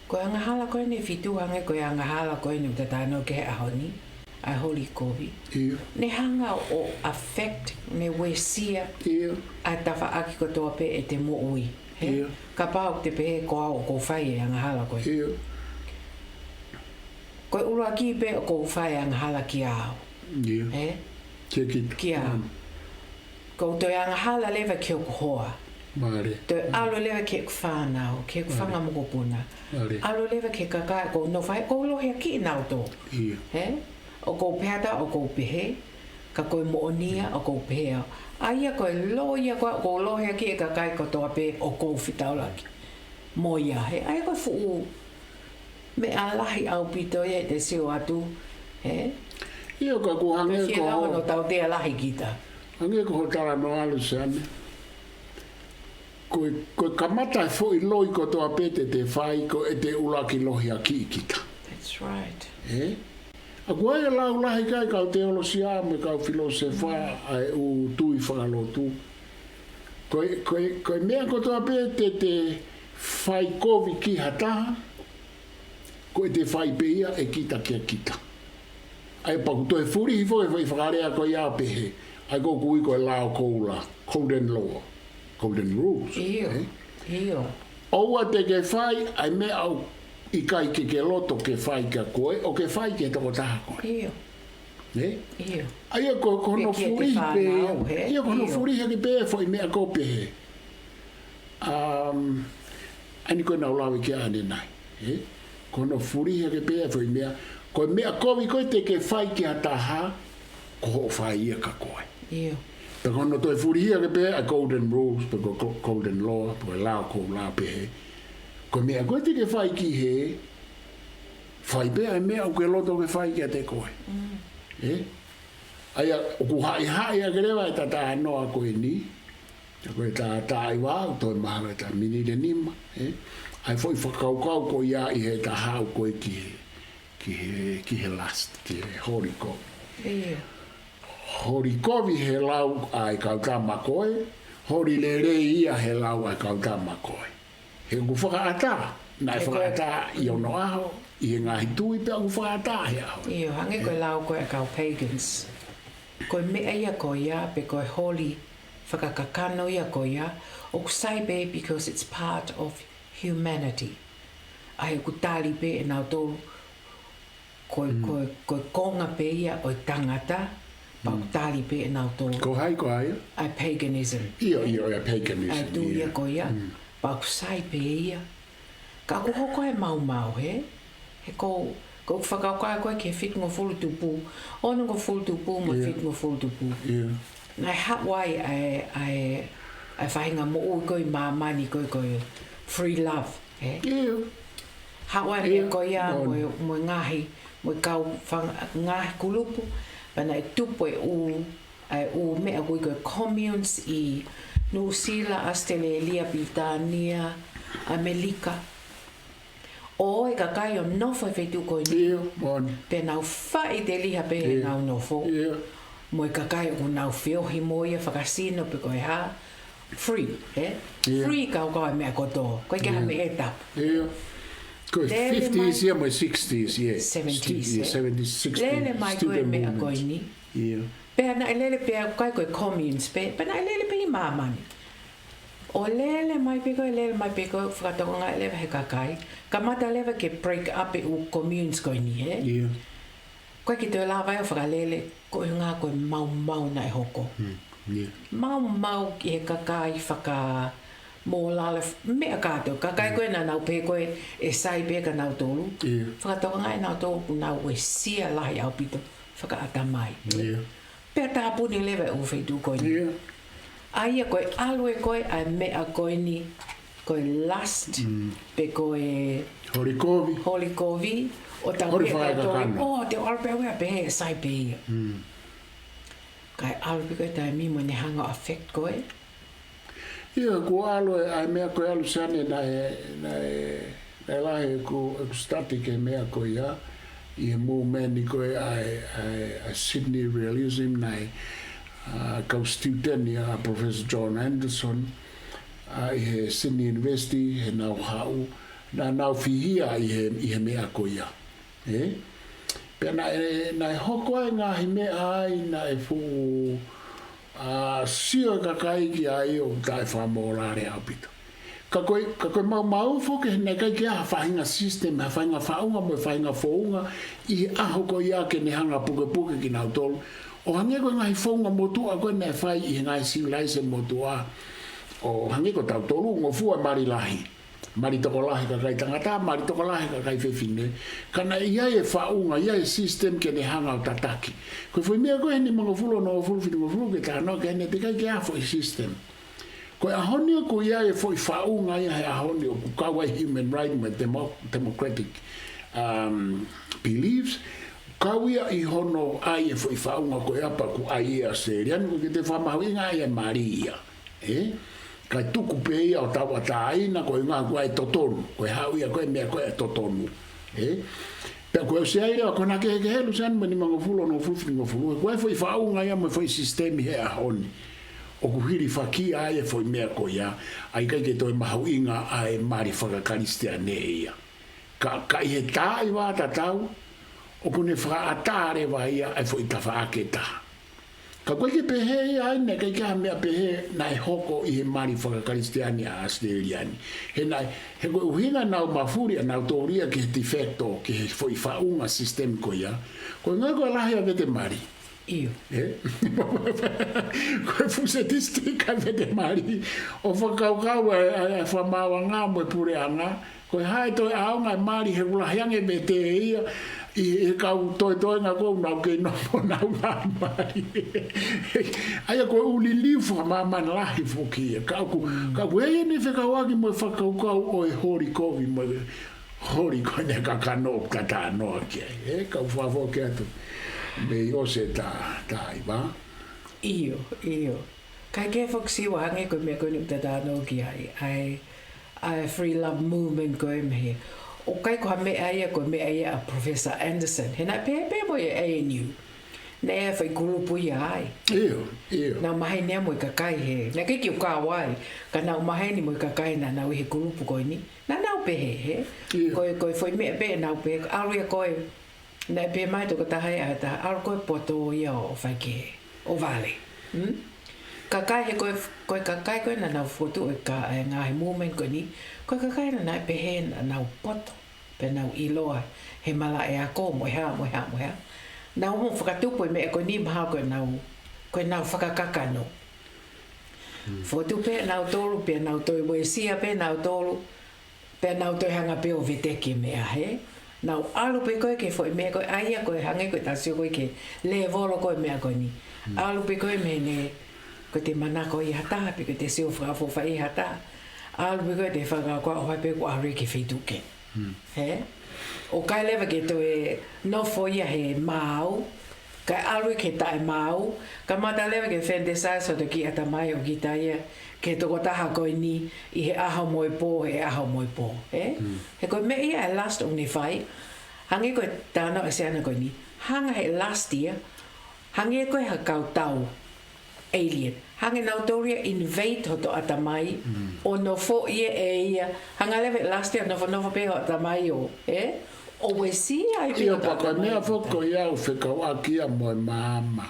Ko e angahala ko eni ʻe fitu hangē ko e angahala ko eni ʻoku ta talanoa ki he ʻaho ni, ʻa e holi kovi. ʻIo. Ne hanga ʻo affect, ne uesia ʻa e tafaʻaki kotoa pē ʻete moʻui. He? ʻIo. Kapau te pehē ko au ʻoku ou fai e angahala ko ē. ʻIo. Ko e ʻuluaki pē ʻoku ou fai e angahala kia au. ʻIo. He? Kia kita. Kia au. Ko u toe angahala leva ki hoku hoa. Mālie. Toe ʻalu leva ki heʻeku fānau, ki heʻeku fanga mokopuna. Mālie. ʻAlu leva ki he kakai ʻoku ou nofo ai, ʻoku ou lohiakiʻi nautolu. ʻIo. He? ʻOku ou pehē atu ʻoku ou pehē, ka ko e moʻoni ia ʻoku ou pehē au. ʻA ia ko e loi ia ko ē ʻoku ou lohiakiʻi e kakai kotoa pē ʻoku ou fetaulaki mo ia. He? ʻA ia ko e fuʻu meʻa lahi ʻaupito ia ʻete sio atu, he? ʻIo, ka ʻoku hangē ko hoʻo tautea lahi kita. Hangē ko hoʻo talanoa, Luseane. Ko e, ko e kamata e foʻi loi kotoa pē te te fai, ko ʻete ʻuluaki lohiakiʻi kita. That's right. He? ʻOku ʻi ai e lau lahi ʻa e kau teolosia mo e kau filōsefa, ʻa e ʻū tui fakalotu. Ko e, ko e, ko e meʻa kotoa pē te te fai kovi ki ha taha, ko ʻete fai pē ia ʻe kita kia kita. ʻA ia pea ʻoku toe fulihi foki e foʻi fakalea ko ia ʻo pehē, ʻa ia ko ē ʻoku ui ko e lao koula, golden law, golden rules. ʻIo, ē? ʻIo. ʻOua te ke fai ʻa e meʻa ʻoku ʻikai ke ke loto ke fai kia koe, ʻo ke fai ki he tokotaha ko ē. ʻIo. Ē? ʻIo. ʻA ia ko, ko hono fulihi pē ia, ʻio, ko hono fulihi hake pē e foʻi meʻa ko ē ʻo pehē. Um, ʻa eni ko ē naʻa ku lave ki ai ʻanenai, ē? Ko hono fulihi hake pē e foʻi meʻa, ko e meʻa kovi ko ē te ke fai ki ha taha, ko hoʻo fai ia kia koe. ʻIo. Pea ko hono toe fulihi hake pē ʻa e golden rules, pe ko e go-, golden law, pe ko e lao koula pehē. Ko e meʻa ko ē te ke fai ki hē, fai pē ʻa e meʻa ʻoku ke loto ke fai kiate koe. Mm. Ē? ʻA ia, ʻoku haʻihaʻi hake leva ʻeta talanoa ko eni, ko ʻeta taʻeʻaonga, toe mahalo ʻeta miniti ʻe nima, ē? ʻA e foʻi fakakaukau ko ia ʻi heʻeta haʻu ko ē ki he, ki he, ki he lust, ki he holi kovi. ʻIo. Holi kovi he lau ʻa e kau tama ko ē, holi lelei ia he lau ʻa e kau tama ko ē. He ʻoku fakaʻatā, naʻe fakaʻatā ʻi onoʻaho, ʻi he ngaahi tui pea ʻoku fakaʻatā he ʻaho. ʻIo, hangē ko e lau ko ē ʻa e kau pagans. Ko e meʻa ia ko ia, pe ko e holi fakakakano ia ko ia, ʻoku sai pē because it's part of humanity. ʻA ia ʻoku tali pē ʻe nautolu, ko e, ko e, ko e konga pē ia ʻo e tangata, pea ʻoku tali pē ʻe nautolu. Ko hai, ko hai? ʻA e paganism. ʻIo, ʻio, ʻa e paganism, ʻa e tui ia ko ia, pea ʻoku sai pē ia. Ka ʻoku hoko e maumau, he? He ko, ko e fakakaukau ko ē ki he fitungofulu tupu, onongofulu tupu mo e fitungofulu tupu. ʻIo. Naʻe haʻu ai ʻa e, ʻa e, ʻa e faʻahinga moʻui ko ē ʻi māmani ko ē ko e free love, ē? ʻIo. Haʻu ʻa e meʻa ko ia mo e, mo e ngaahi, mo e kau fanga-, ngaahi kulupu, pea naʻe tupu e ʻū, ʻa e ʻū meʻa ko ē ko e communes ʻi Nuʻusila, ʻAositelēlia, Pilitānia, ʻAmelika. ʻO e kakai ʻo nofo he feituʻu ko eni. ʻIo, moʻoni. Pea nau faʻiteliha pē ʻenau nofo. ʻIo. Mo e kakai ʻoku nau feohi mo ia fakasino pe ko e hā. Free, ē? ʻIo. Free kau kau e meʻa kotoa. Ko e ke ha meʻa e tapu. ʻIo. Ko e fifties ia mo e sixties, yeah. Seventies, sti-, yeah, ē? Seventies, sixties, lele mai ko e meʻa ko eni. ʻIo. Pea naʻe lele pē ʻa e kakai ko e communes pē, pea naʻe lele pē ʻi māmani. ʻO lele mai pē ko e, lele mai pē ko e, fakatokangaʻi leva he kakai. Kamata leva ke break up e ʻū communes ko eni, ē? ʻIo. Ko e ke toe lava ʻo fakalele, ko e ngā ko e maumau naʻe hoko. Mm, ʻio. Maumau ki he kakai fakamōlale f-, meʻa kātoa. Kakai ko ē naʻa nau pehē ko e, ʻe sai pē kia nautolu. ʻIo. Fakatokangaʻi nautolu ʻoku nau uesia lahi ʻaupito fakaʻatamai. ʻIo. Pea tāpuni leva e ʻū feituʻu ko eni. ʻIo. ʻA ia ko e ʻalu ē ko e ʻa e meʻa ko eni, ko e lust, pe ko e holi kovi. Holi kovi, ʻo tau holi pehē fakakakano. ʻO te ʻalu pē ʻo pehē sai pē ia. Mm. Kae ʻalu pē ko e taimi mo ne hanga ʻo affect koe. ʻIo, kuo ʻalu e, ʻa e meʻa ko e ʻalu Siane naʻe, naʻe, naʻe lahi ʻeku, ʻeku study ki he meʻa ko ia, ʻi he movement ko ē ʻa e, ʻa e, ʻa e Sydney Realism naʻe, ʻa, kau student ia ʻa Professor John Anderson, ʻa, ʻi he Sydney University, heʻenau haʻu, naʻa nau fihia ʻi he, ʻi he meʻa ko ia. Ē? Pea naʻe, naʻe hoko ai ngaahi meʻa ai naʻe fuʻu, ʻa, sio e kakai ki ai ʻo taʻefakamōlale ʻaupito. Ka ko e, ka ko e maumau foki he naʻe ʻikai ke ʻi ai ha faʻahinga system, ha faʻahinga faʻunga mo e faʻahinga founga ʻi he ʻaho ko ia ke ne hanga pukepuke kinautolu. ʻO hangē ko e ngaahi founga motuʻa ko ē naʻe fai ʻi he ngaahi civilization motuʻa. ʻO hangē ko tautolu, ngofua mali lahi. Mali tokolahi kakai tangata, mali tokolahi kakai fefine. Ka naʻe ʻi ai e faʻunga, ʻi ai e system ke ne hanga ʻo tataki. Ko e foʻi meʻa ko ē he nimangofulu, onongofulu, fitungofulu ke talanoa ki ai, naʻe teʻeki ai ke ʻi ai ha foʻi system. Ko e ʻaho ni ʻoku ʻi ai e foʻi faʻunga ia he ʻaho ni ʻoku kau ai human right mo e demo-, democratic, um, beliefs. Kau ia ʻi hono ʻai e foʻi faʻunga ko ia pea ʻoku ʻai ia ʻe ʻAositelēlia ni, ʻoku ʻikai ke toe fakamahuʻingaʻi e mali ia. Ē? Kae tuku pē ia ʻo tauʻatāina, ko e ʻuhinga ko e totonu, ko e haʻu ia ko e meʻa ko e totonu. Ē? Pea ko e ʻosi ai leva, ko ena kehekehe ʻalu Siane mei he nimangofulu, onongofulu, fitungofulu. Ko e foʻi faʻunga ia mo e foʻi sisitemi he ʻaho ni. ʻOku hilifakia ai e foʻi meʻa ko ia, ʻa ia ʻikai ke toe mahuʻinga ʻa e mali fakakalisitiane ia. Ka, ka ʻi he taimi tatau, ʻoku ne fakaʻatā leva ia e foʻi tafaʻaki ʻe taha. Ka ʻoku ʻikai ke pehē ia ai, naʻe ʻikai ke ʻi ai ha meʻa pehē naʻe hoko ʻi he mali fakakalisitiane ʻa ʻAositelēlia ni. He naʻe, he ko e ʻuhinga naʻa nau mafuli ʻa nautolu ia ki he de facto, ki he foʻi faʻunga sisitemi ko ia. Ko e ʻuhinga ko e lahi ʻa e vete mali. ʻIo. Ē? Ko e fuʻu statistic ʻa e vete mali. ʻO fakakaukau e, e, e fakamaauʻanga mo e puleʻanga. Ko e hā e toe ʻaonga e mali he ʻoku lahi ange e vete ia ʻi he kau toetoenga ʻoku nau kei nofo ʻo nau ngāue mali. ʻA ia ko e ʻū liliu fakamāmani lahi foki ia. Ka ʻoku, ka ʻoku ʻi ai ʻene fekauʻaki mo e fakakaukau ʻo e holi kovi mo e holi ko eni ʻa e kakano ʻoku ta talanoa ki ai. Ē, kau fakafoki atu. Mei ʻosi e tā, tā iva. ʻIo, ʻio. Kae kehe foki Siua hangē ko e meʻa ko eni ʻoku ta talanoa ki ai. ʻA e, ʻa e free love movement ko ē mei he. ʻOku ʻikai ko ha meʻa ia ko e meʻa ia ʻa Professor Anderson. He naʻe pehē pē mo e A N U. Naʻe ʻi ai e foʻi kulupu ia ai. ʻIo, ʻio. Naʻa nau maheni ia mo e kakai he. Naʻe ʻikai ke u kau ai. Ka naʻa nau maheni mo e kakai naʻa nau ʻi he kulupu ko eni. Naʻa nau pehē he. ʻIo. Ko e, ko e foʻi meʻa pē naʻa nau pehē. ʻAlu ia ko e. Naʻe pehē mai tokotaha ia ʻe taha, ʻalu koe poto ia ʻo fai ke, ʻo vale. Hmm? Kakai he ko e, ko e kakai ko ē naʻa nau fokotuʻu e ka, e ngaahi movement ko eni, ko e kakai naʻa nau pehē naʻa nau poto, pea nau ʻiloa he malaʻe ako mo e hā, mo e hā, mo e hā. Nau mo fakatupu e meʻa ko eni mahalo ko ʻenau, ko ʻenau fakakakano. Hmm. Fokotuʻu pē nautolu, pea nau toe uesia pē nautolu, pea nau toe hanga pē ʻo veteki e meʻa he. Nau ʻalu pē ko ē ki he foʻi meʻa ko ē, ʻa ia ko e hangē ko e tā sio ko ē ki he lēvolo ko ē meʻa ko eni. Hmm. ʻAlu pē ko ē mei heʻene Ko ʻete manako ʻi ha taha, pe ko ʻete sio fakaʻofoʻofa ʻi ha taha. ʻAlu pē ko ē ʻete fakakaukau ʻo fai pē kuo ʻalu ia ki he feituʻu kehe. He? ʻOku ʻikai leva ke toe nofo ia he maau, kae ʻalu ia ki he taʻemaau, kamata leva ke fantasize hoto kiʻi ʻatamai ʻo kita ia ki he tokotaha ko eni ʻi he ʻaho mo e pō, he ʻaho mo e pō. He? He ko e meʻa ia ʻa e lust ʻoku ne fai, hangē ko e talanoa ʻa e siana ko eni. Hanga he lust ia, hangē ko e ha kau tau alien. Hangē nau tau ia invade hoto ʻatamai, ʻo nofo ia ʻe ia. Hanga leva e lust ia ʻo nofonofo pē ho ʻatamai ʻo, ē? ʻO uesia ai pē ʻIo, hoto pea ko e ʻatamai meʻa ʻo foki ko ia ʻoku fekauʻaki ia mo e maama.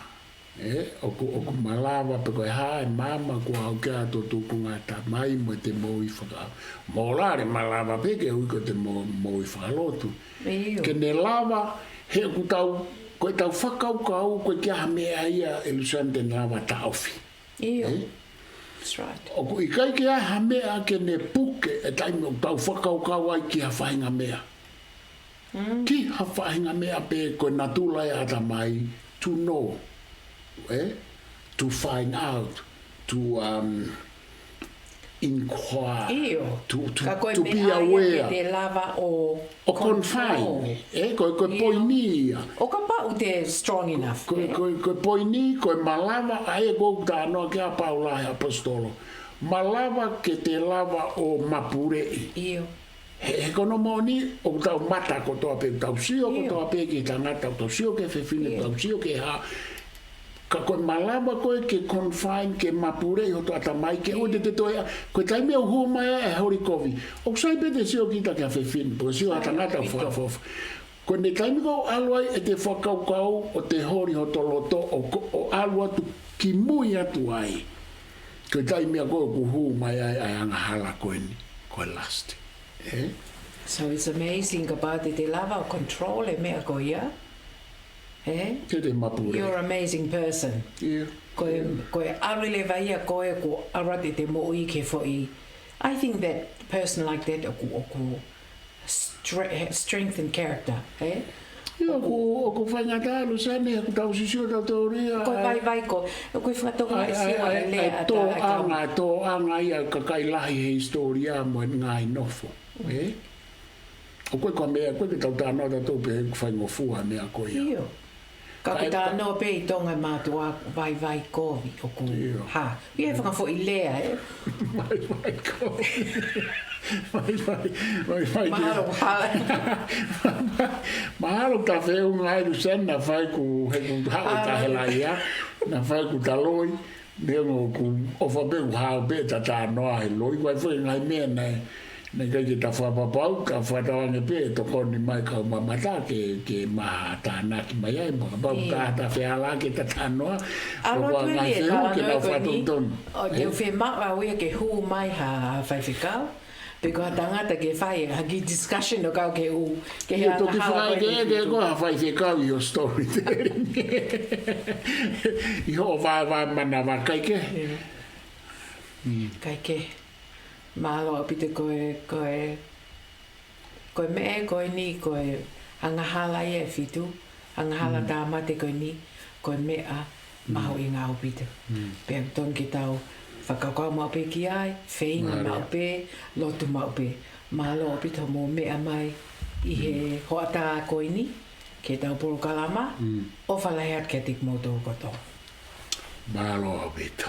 Ē, ʻoku, ʻoku malava pe ko e hā e maama kuo aʻu ki ai hoto tūkunga ʻatamai mo ʻete moʻui faka-, moʻoni malava pē ke ui ko ʻete mo-, moʻui fakalotu. ʻIo. Ke ne lava, he ʻoku tau, ko ʻetau fakakaukau, ko e ʻikai ha meʻa ia ʻe Luseane te ne lava taʻofi. ʻIo. Ē? That's right. ʻOku ʻikai ke ʻi ai ha meʻa ke ne puke e taimi ʻoku tau fakakaukau ai ki ha faʻahinga meʻa. Ki ha faʻahinga meʻa pē ko e natula ia ʻatamai to know, ē? To find out, to, um, inquire, ʻIo. to, to, Ka ko e to be meʻa ia aware. Ke te lava ʻo ʻO confine, confine. ʻE, ko, ko e ʻIo. poini ia. ʻO kapau te strong enough, Ko, ē? ko, ko e poini, ko e malava, ʻa ia ʻoku talanoa ki ai ʻa Paula he ʻaposetolo. Malava ke te lava ʻo mapuleʻi. ʻIo. He, he ko hono moʻoni, ʻoku tau mata kotoa pē, tau sio ʻIo. kotoa pē ki he tangata, tau sio ki he fefine, ʻIo. tau sio ki he hā. Ka ko e malava ko ē ke confine, ke mapuleʻi hoto ʻatamai, ke ʻoua te te toe, ko e taimi ʻoku hū mai ai e holi kovi. ʻOku sai pē te sio kita ki ha fefine, pe ko e sio ha Sai, tangata ʻoku ʻaupito. fakaʻofoʻofa. Ko e taimi ko ē ʻoku ʻalu ai ʻete fakakaukau ʻo te holi hoto loto ʻo ko-, ʻo ʻalu atu ki mui atu ai. Ko e taimi ia ko ē ʻoku hū mai ai ʻa e angahala ko eni, ko e lust. Ē? So it's amazing kapau te te lava ʻo control e meʻa ko ia. Ē? Te te mapule. You're an amazing person. ʻIo. Ko e, ʻIo. ko e ʻalu leva ia ko ē kuo ʻalu atu ʻete moʻui ki he foʻi. I think that person like that ʻoku, ʻoku stre-, strengthen character, ē? ʻIo, ʻoku, ʻoku faingataʻa Luseane, ʻoku tau sisio tautolu ia. Ko e vaivai ko, ʻoku ʻi fakatonga ʻa e, ʻa e, ʻa e, ʻa e tōʻanga, tōʻanga ia ʻa e kakai lahi he hisitōlia mo e ngaahi nofo, ē? ʻOku ʻikai ko e meʻa, ʻoku ʻikai ke tau talanoa tautolu pē ʻoku faingofua meʻa ko ia. ʻIo. Ka ʻoku talanoa pē ʻi Tonga e mātuʻa vaivai kovi ʻoku hā. ʻIo. ʻI he fanga foʻi lea, ē? Vaivai kovi. Vaivai, vaivai ke- Mahalo, mahalo. Mahalo ka feʻunga ai Luseane naʻa fai ʻeku, he ʻeku haʻu e tahelai ia, naʻa fai ʻeku taloi. Neongo ʻoku ʻofa pē ʻoku hao pē ʻeta talanoa he loi, ʻoku ʻi ai foki e ngaahi meʻa naʻe, naʻe ʻikai ke ta fakapapau, ka fakatauange pē ʻe tokoni mai kau mamata ke, ke maha tānaki mai ai, mo kapau ʻIo. ka ta feala ke ta talanoa, ʻAlu atu e ngaahi fehuʻi ke nau fakatonutonu. ʻO te u fiemaʻu au ia ke hū mai ha faifekau, pe ko ha tangata ke fai ha kiʻi discussion ʻo kau ke u, ke he ʻIo, toki angahala fai ko ē ke, ke, ke ko ha faifekau ʻi hoʻo storytelling. ʻI hoʻo vaevae manava kae kehe. ʻIo. Kae kehe. Mālō ʻaupito ko e, ko e, ko e meʻa ko eni ko e angahala ia ʻe fitu, angahala tāmate ko eni, ko e meʻa mahuʻinga ʻaupito. Pea tonu ke tau fakakaukau maʻu pē ki ai, feinga maʻu pē, lotu maʻu pē. Mālō ʻaupito hoʻomou meʻa mai ʻi he hoʻatā ko eni, ki heʻetau polokalama, ʻofa lahi atu kiate kimoutolu kotoa. Mālō ʻaupito.